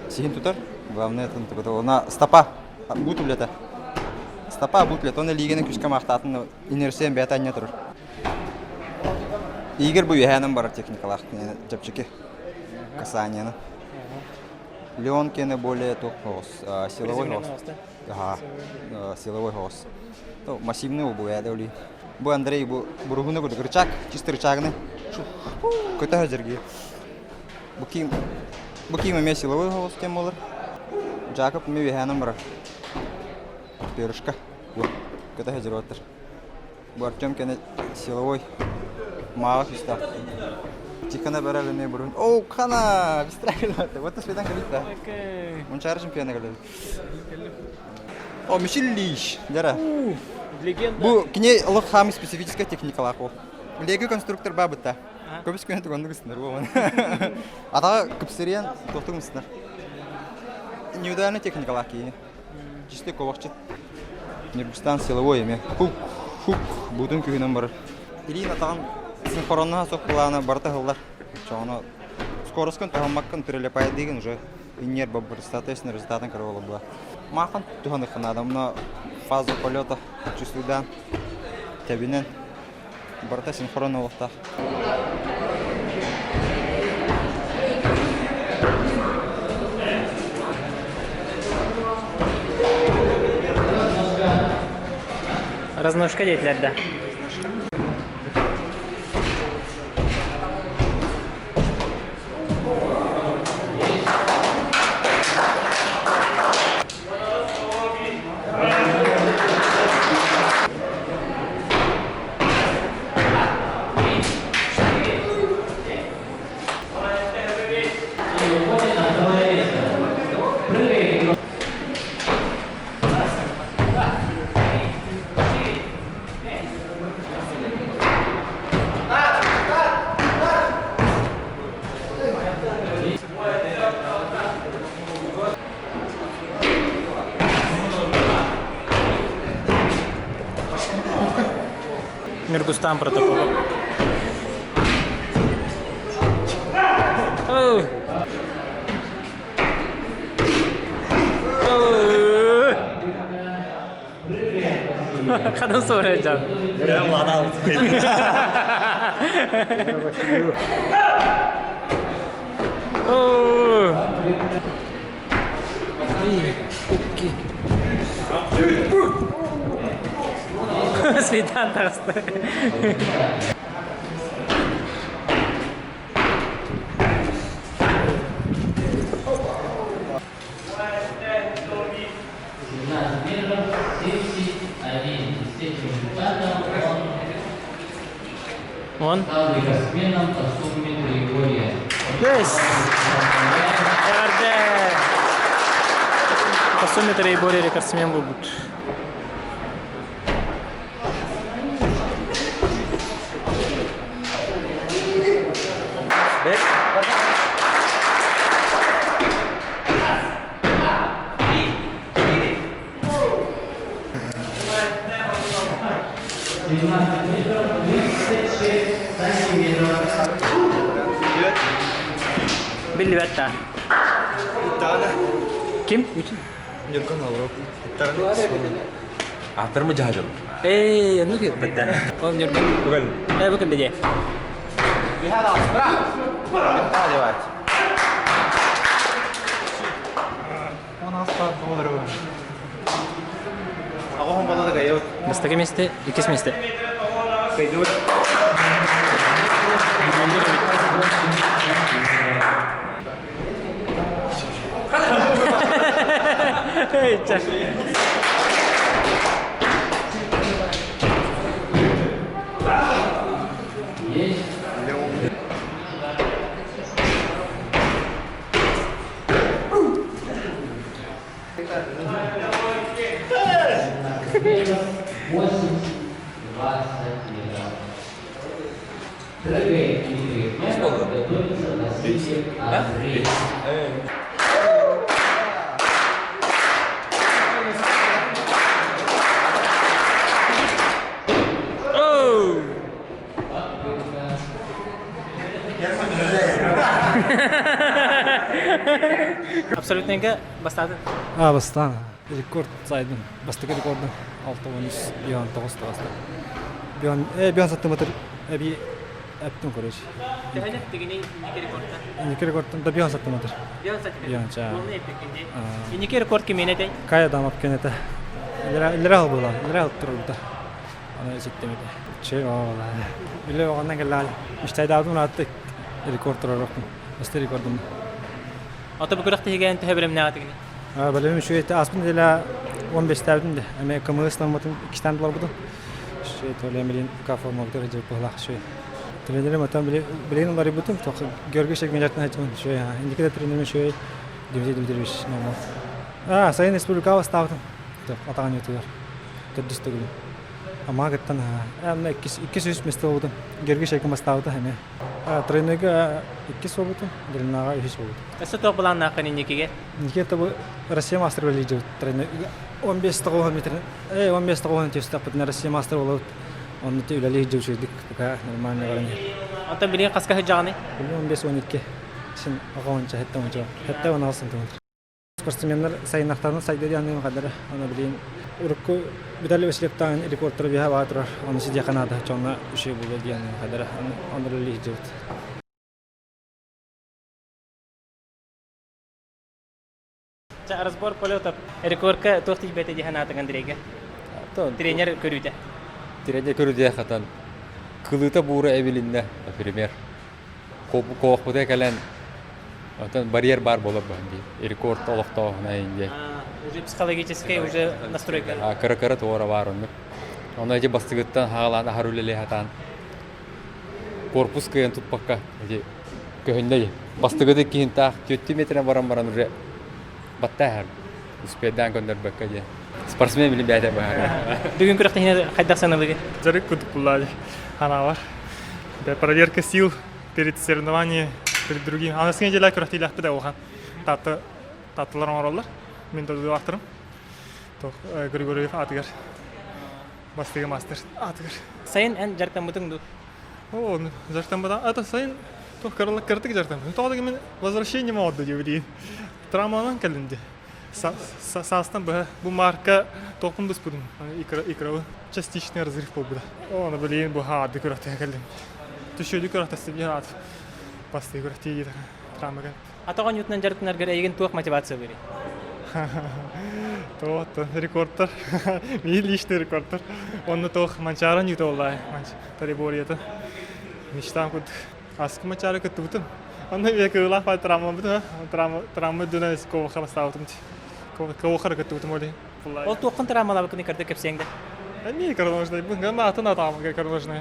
Сиһин тутар. Главное это она стопа бут үлэтэ. Стопа бут үлэтэ. Оны лиганы күскэ махтаатын инерсиэн бэйэтэ анньа турар. Игорь бу үөһээнэн барар техникалаах чэпчэки касанияны. Леон кене более туох силовой хоҕус. Аха, силовой хоҕус. Массивный бу бу Бу Андрей бу буруһуна курдук рычаг, чисто рычагны. Көтө сылдьар Бу ким бу ким эмиэ силовой хоҕус диэн буолар. Жакоб эмиэ үөһээнэн барар. Перышко. Бу көтө сылдьар уоттар. Бу Артем кэнэ силовой мааҕа күүстээх. Тихона барар эмиэ бурун. О, хана! Быстрее Вот ты свидан кэлит да. Мунчары чемпиона кэлэбит. О, Мишель Лиш. Дара. Легенда. Бу кини олох хаамы специфическая техникалаах ол. Лего конструктор бабыта. Көбүс күнэ тугуннук ыстынар буолан. Атаға кыпсырыян тохтук ыстынар. Индивидуальная техникалаах киһи. Чисто ковахчыт. Ньургустан силовой эме. Хук, хук, бутун күһүнэн барар. Илиин атаҕын синхроннаһа суох былаана барыта ыһыллар. Чоҕоно скоростькын туһаммаккын прилипайдыгын уже иннер соответственно результатын көрө була. Махан туһаныхха наада. Мына фаза полета чувствуйдан тэбинэн барыта синхрон олохтоох. Разножка диэтилэр да. Нюргустан протоколу. Оу. Оу. Хадан soracağım. Оу. Светан таҕыста. Он? Yes! Эҕэрдэ! По сумме троеборья рекордсмен буолбут. Биллибэт да. Ким? Ньургун Лавров. Аттармы жаһажыл. Эй, ну кэлбэт да. Ол Ньургун. Бүгүн. Э, бу кэллэ дии. Бастакы миэстэ, иккис миэстэ. Абсолютныйга бастаатын. А, бастаан. Рекорд сайдым. Бастакы рекордум 6 бион 9 тоҕуста. Бион, бион сантиметр эби эптим короче. Төһөнө тигини инники рекордта? Инники рекордтан да бион сантиметр. Бион сантиметр. Бион ча. Полный эппеккин Инники рекорд кимиэнэ этэй? Кая дамап кенете. Илера була. Илера турбута. Аны ситтемете. Че ола. Иле оҕоннан кэллэҕэ. Мечтайдаабытым ыраатты рекорд турарокпун. Басты рекордум. Ото бу күрэхтэһигэ төһө бэлэмнээх этигини? Бэлэмим үчүгэй этэ. Ааспыт нэдиэлэ 15-тээбитим де. Эми кымыы ыстаммытым иккистээн буларбытым. Үчүгэй толем билин формабытыгар дьылпыһылаах үчүгэй. Тренерим отон билигин уларыйбытым. Георгий Шегмелертин айтымын үчүгэй. Индики да тренерим үчүгэй. Дмитрий Дмитриевич Наумов. А, сайын республикаҕа бастаабытым. Атаҕын ютугар. Төрдүс төгүлүм. Амаагыттан анна иккис үс месте буолбутум. Георгий Шейкин бастаабыта эмиэ. Тройнойга иккис буолбутум, длинаҕа үһүс буолбутум. Өссө туох былааннааххын инникигэ? Инникигэ это бу Россия мастер үлэлиир тройной 15 тоҕуһун метр 15 тоҕуһун түстөхпүтүнэ Россия мастер буолабыт. Онно үлэлии үчүгдүк пока нормально баран. Оттон билигин хаска сылдьаҕыный? Билигин 15-12. Син оҕонча, хетте онча. Хетте 16 сантиметр. Спортсменнар сайыннахтарына сайда диэн хадара. Аны билигин урукку Виталий Васильевтаан рекордтара биһа баа турар. Оны сидиэхэ наада. Чонно үчүгэй буолуо диэн хадара. Оны үлэлии сылдьыбыт. Разбор полетов. Рекордка туох тиийбэтэ дии санаатыҥ Андрейга? Тренер көрүүтэ. Тренер көрүүтэ хатан кылыыта буура эбилиннэ, например. Коохпута кэлэн оттон барьер баар буолар баһын дии. Рекорд олохтооһуна инде. Уже психологическая уже настройка. Кыра-кыра туора баар оннук. Ону эти бастыгыттан хаалаан аһар үлэлии хатаан корпус кыайан туппакка эти көһүннэ бастыгыды киһинтаах түөттүү метрен баран баран уже баттааһар успедаан көннөрбөккө диэн спортсмен билин бэйэтэ баһара Бүгүн күрэхтэһиини хайдах саналыгы? Дьарык курдук буллаады ханаалар. Проверка сил перед соревнованием, перед другими. Аныгы неделя күрэхтиилээхпит улахан. Таатта таатталар оҥороллор. Мин дойдулаахтарым. Григорьев аатыгар бастыгы мастер аатыгар. Сайын эн дьарыктаммытыҥ дуу? О, дьарыктаммыта. Это сайын туох кырдык дьарыктаммытым. Тоҕо да мин возвращение оҥордо диэбитигин. Травманан кэллим дии. Саастан быһа бу марка туохпун быспытым икрабы частичный разрыв буолбута. Оны билигин бу хаарды күрэхтэһэ кэллим. Түшүөлү күрэхтэстим диэн аат бастыы күрэхтии травмага. Атах оонньуутунан дьарыктанаргар эйигин туох мотивация бэрий? Туох рекордтар. Мин личный рекордтар. Онно туох Манчаары оонньуута буоллаа. Триборията. Мечтам курдук. Аскы Манчаары кыттыбытым. Онно бия кыылаах бай травмабытым. Травма травма дүнэ коваха бастаабытым. Ковахара кыттыбытым ол Ол туоххун травмалаабыккын кырдык кэпсиэҥ да? Эмиэ короножный. Гана атын атаамга короножный.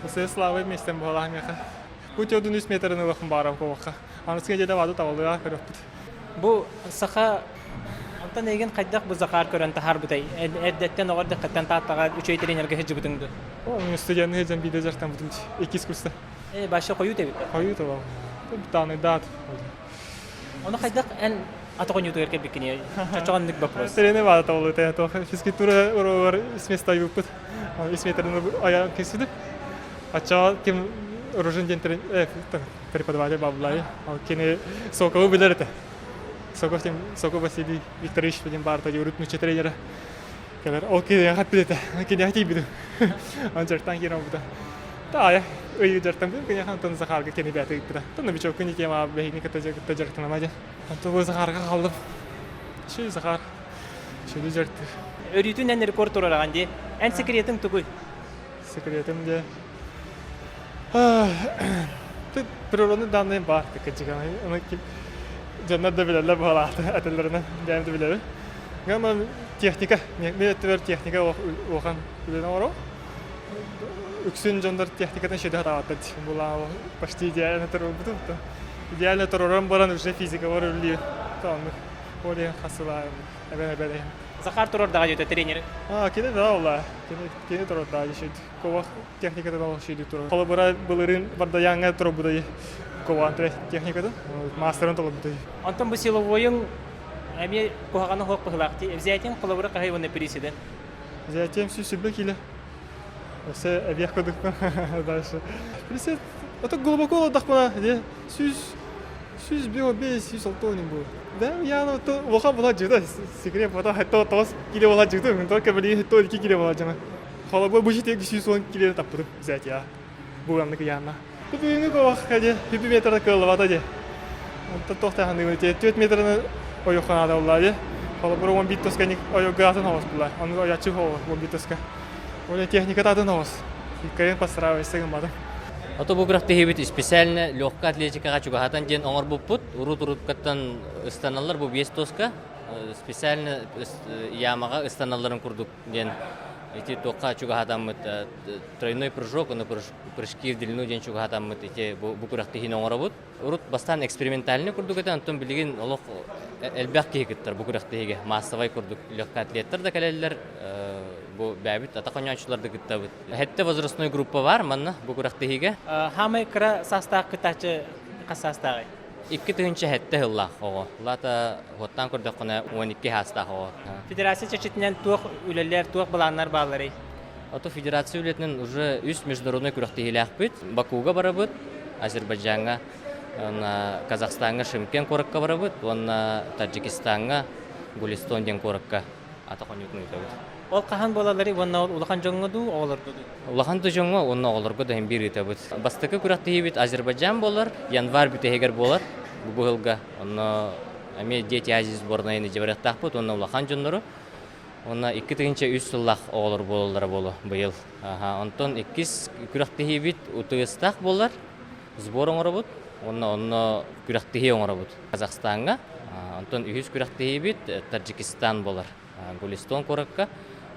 Осы славы местен буолаах меха. Путёдун үс метрин ылахын баарам коваха. Аныскы дьиэдэ баады табалыа көрөппүт. Бу саха онтон эйигин хайдах бу Захар көрөн таһаарбытай? Эрдэттэн оҕо эрдэххиттэн Тааттаҕа үчүгэй тренергэ сылдьыбытыҥ дуо? О, мен студенты сылдьан биирдэ дьарыктаммытым иккис курста. Э, баша хойут эбит. Хойут ол. Тааны даат. Ону хайдах эн атах оонньуутугар кэлбиккиний? Чочоҕоннук вопрос. Тренер баада табылыта. Физкультура уруогар үс место айбыппыт. Үс метрин аян кесиди. Ачча ким Ружин диэн преподаватель баблай. Ол кини Сокову билэр этэ. Соков диэн Соков Василий Викторович диэн баарта урут нуучча тренера. Кэлэр ол киниэхэ эппит этэ. Киниэхэ тиийбитим. Он дьартан киирэн олбута. Таайа ыйы дьартан киниэхэ онтон Захарга кини бэйэтэ ыыппыта. Тон новичок күн тема бэһини кытта кытта дьарыктанама диэн. Онтон бу Захарга хааллым. Шүй Захар. Шүлү дьарыктыр. Өрүүтүн эн рекорд турараҕын дии. Эн секретиҥ тугуй? Секретим диye. Природный данные бар кырдьык. Аны дьоннор да билэллэр баҕалаахтар этэллэринэн бэйэм да билэбин. Гама техника, мен өттүбэр техника улахан үлэни оҥорор. Үксүн дьоннор техникатын шеде хатаабаттар Була почти идеально турбутум. Идеально туруран баран уже физикалар үллүү. Оннук. Ол иһин хасылаайым. Эбэн эбэн Захар турардаға дьөтө тренер. А, кини да ола. Кини кини турардаға дьөтө. Ковах техникатын ол шүйді турар. Холобура былырын Бардаяңа турбудай кован техникатын, мастерын толобудай. Онтон бу силовойун эмиэ куһаҕаны хуох быһылаах дии. Взятием холобура хаһый уонна президент. Взятием сү киле. Өсө эбиэх кодукпун дальше. Присед, это глубоко олордохпуна, де сүз сүз био бес сүз алтонин бу. Да, я ну то улахан була жыда секрет бота хэтто тос киле була жыды, мен только били хэтто 2 киле була жана. Холобур бу жите 110 киле таппытым взятия. Бу аннык яна. Бүгүнгү ковах хаде 1 метр кыллабата де. Онтон тохтаһаны те 4 метрны ойохана да де. Холобур 11 тоска ник ойогатын хос була. Оны оячы хо 11 тоска. Оны техника татын хос. Кайын постараешься гыммадым. Ото бу күрэхтэһиибит специально легкая атлетикаҕа чугаһатан диэн оҥорбуппут. Урут-уруткаттан ыстаналлар бу биэс тоска. Специально ямаҕа ыстаналларын курдук диэн ити туохха чугаһатаммыт тройной прыжок, оны прыжки в длину диэн чугаһатаммыт ити бу күрэхтэһиини оҥоробут. Урут бастаан экспериментальный курдук этэ, онтон билигин олох элбэх киһи кыттар бу күрэхтэһиигэ. Массовай курдук легкий атлеттар да кэлэллэр, бу бэйэбит атах оонньооччулар да кыттабыт. Хэттэ возрастной группа бар манна бу күрэхтэһиигэ. Хаамай кыра саастаах кыттааччы хас саастааҕый? 2007 сыллаах оҕо. Лата хуоттаан көрдөххүнэ 12 саастаах оҕо. Федерация чэрчитинэн туох үлэлэр, туох былааннар баалларый? Ото федерация үлэтинэн уже үс международный күрэхтэһиилээхпит. Бакуга барабыт, Азербайджаҥҥа, Казахстаҥҥа Шымкент куоракка барабыт уонна Таджикистаҥҥа Гулистон диэн куоракка атах оонньуутун ыытабыт. Ол хаһан буолалларый уонна ол улахан дьоҥҥо дуу, оҕолорго дуу? Улахан да дьоҥҥо уонна оҕолорго да иһин биир ыытабыт. Бастакы күрэхтэһиибит Азербайджан буолар, январь бүтэһигэр буолар бу быһылга. Онно эмиэ Дети Азии сборнайын дьабарыахтаахпыт уонна улахан дьоннору Уонна 2003 сыллаах оҕолор буолаллара буолуо быйыл. Онтон иккис күрэхтэһиибит утуйастаах буолар, сбор оҥоробут уонна онно күрэхтэһии оҥоробут Казахстаҥҥа. Онтон үһүс күрэхтэһиибит Таджикистан буолар, Гулистон куоракка.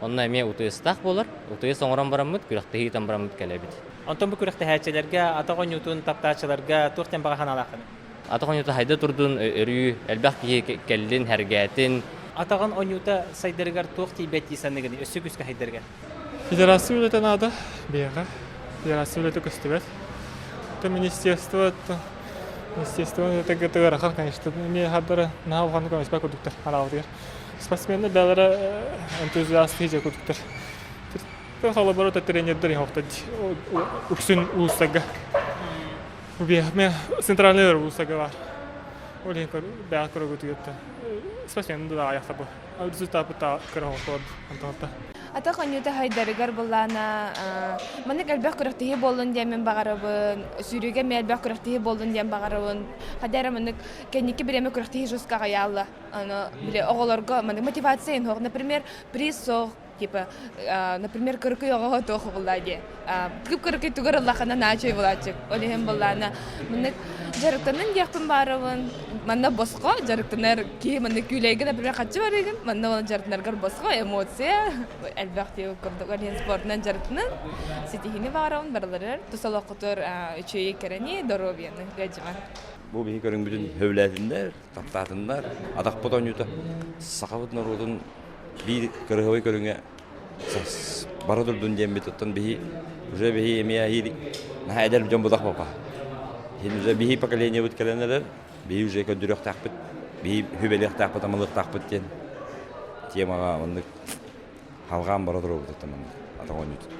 Онно эмиэ утуйастаах буолар. Утуйас оҥорон бараммыт, күрэхтэһии ыытан бараммыт кэлэбит. Онтон бу күрэхтэһээччилэргэ, атах оонньуутун таптааччыларга туох диэн баҕа санаалааххыный? Атах оонньуута хайда турдун, өрүү элбэх киһи кэллин, сэргээтин. Атаҕын оонньуута сайдарыгар туох тиийбэт дии саныыгыный, өссө күүскэ сайдарыгар? Федерация үлэтэ наада биһиэхэ. Федерация үлэтэ көстүбэт. Это министерство, министерство это ыарахан, конечно. Эмиэ хардара наһаа улаханнык көмөспөт курдуктар араабытыгар. Спортсменнар бэйэлэрэ энтузиасты дьэ курдуктар. Холобура тренердэр үксүн улуустарга Убиэхме центральный улуустарга баар. Ол иһин бэйэ көрөгүтүгэр спортсмен да аяхта бу. Результат кыра антонта. Атах оонньуута хайдарыгар былаана маннык элбэх күрэхтэһии буоллун диэн мин баҕарабын. Сүүрүүгэ эмиэ элбэх күрэхтэһии буоллун диэн баҕарабын. Хадэ эрэ маннык кэнники бириэмэ күрэхтэһии жестко аҕыйаалла. Аны били оҕолорго маннык мотивация суох. Например, приз суох типа например кырыкый оҕоҕо туох буолла диэ кып кырыкый тугар ыллахына наачай булааччык ол иһин буллаана маннык дьарыктанын диэхпин баарабын манна босхо дьарыктанар киһи маннык күүлэйгэ например хаччы барыгын манна ол дьарыктанаргар босхо эмоция элбэх диэ курдук ол иһин спортунан дьарыктанын ситиһиини баарабын барыларыгар тус олоххутугар үчүгэй кэрэни доруобуйаны ыадьыма Бу биһи көрүҥмүтүн сөбүлээтиннэр, таптаатыннар, атахпыт оонньуута сахабыт норуотун биир кырыһабай көрүҥэ бара турдун диэммит оттон биһи уже биһи эмиэ иһиир наһаа эдэр дьон бутах папа иһин уже биһи поколениебыт кэлэн эрэр биһи уже көрдөрүөхтээхпит биһи сүбэлиэхтээхпит амалыахтаахпыт диэн темаҕа оннук халҕаан бара туруобут оттон маннык атах оонньуутун.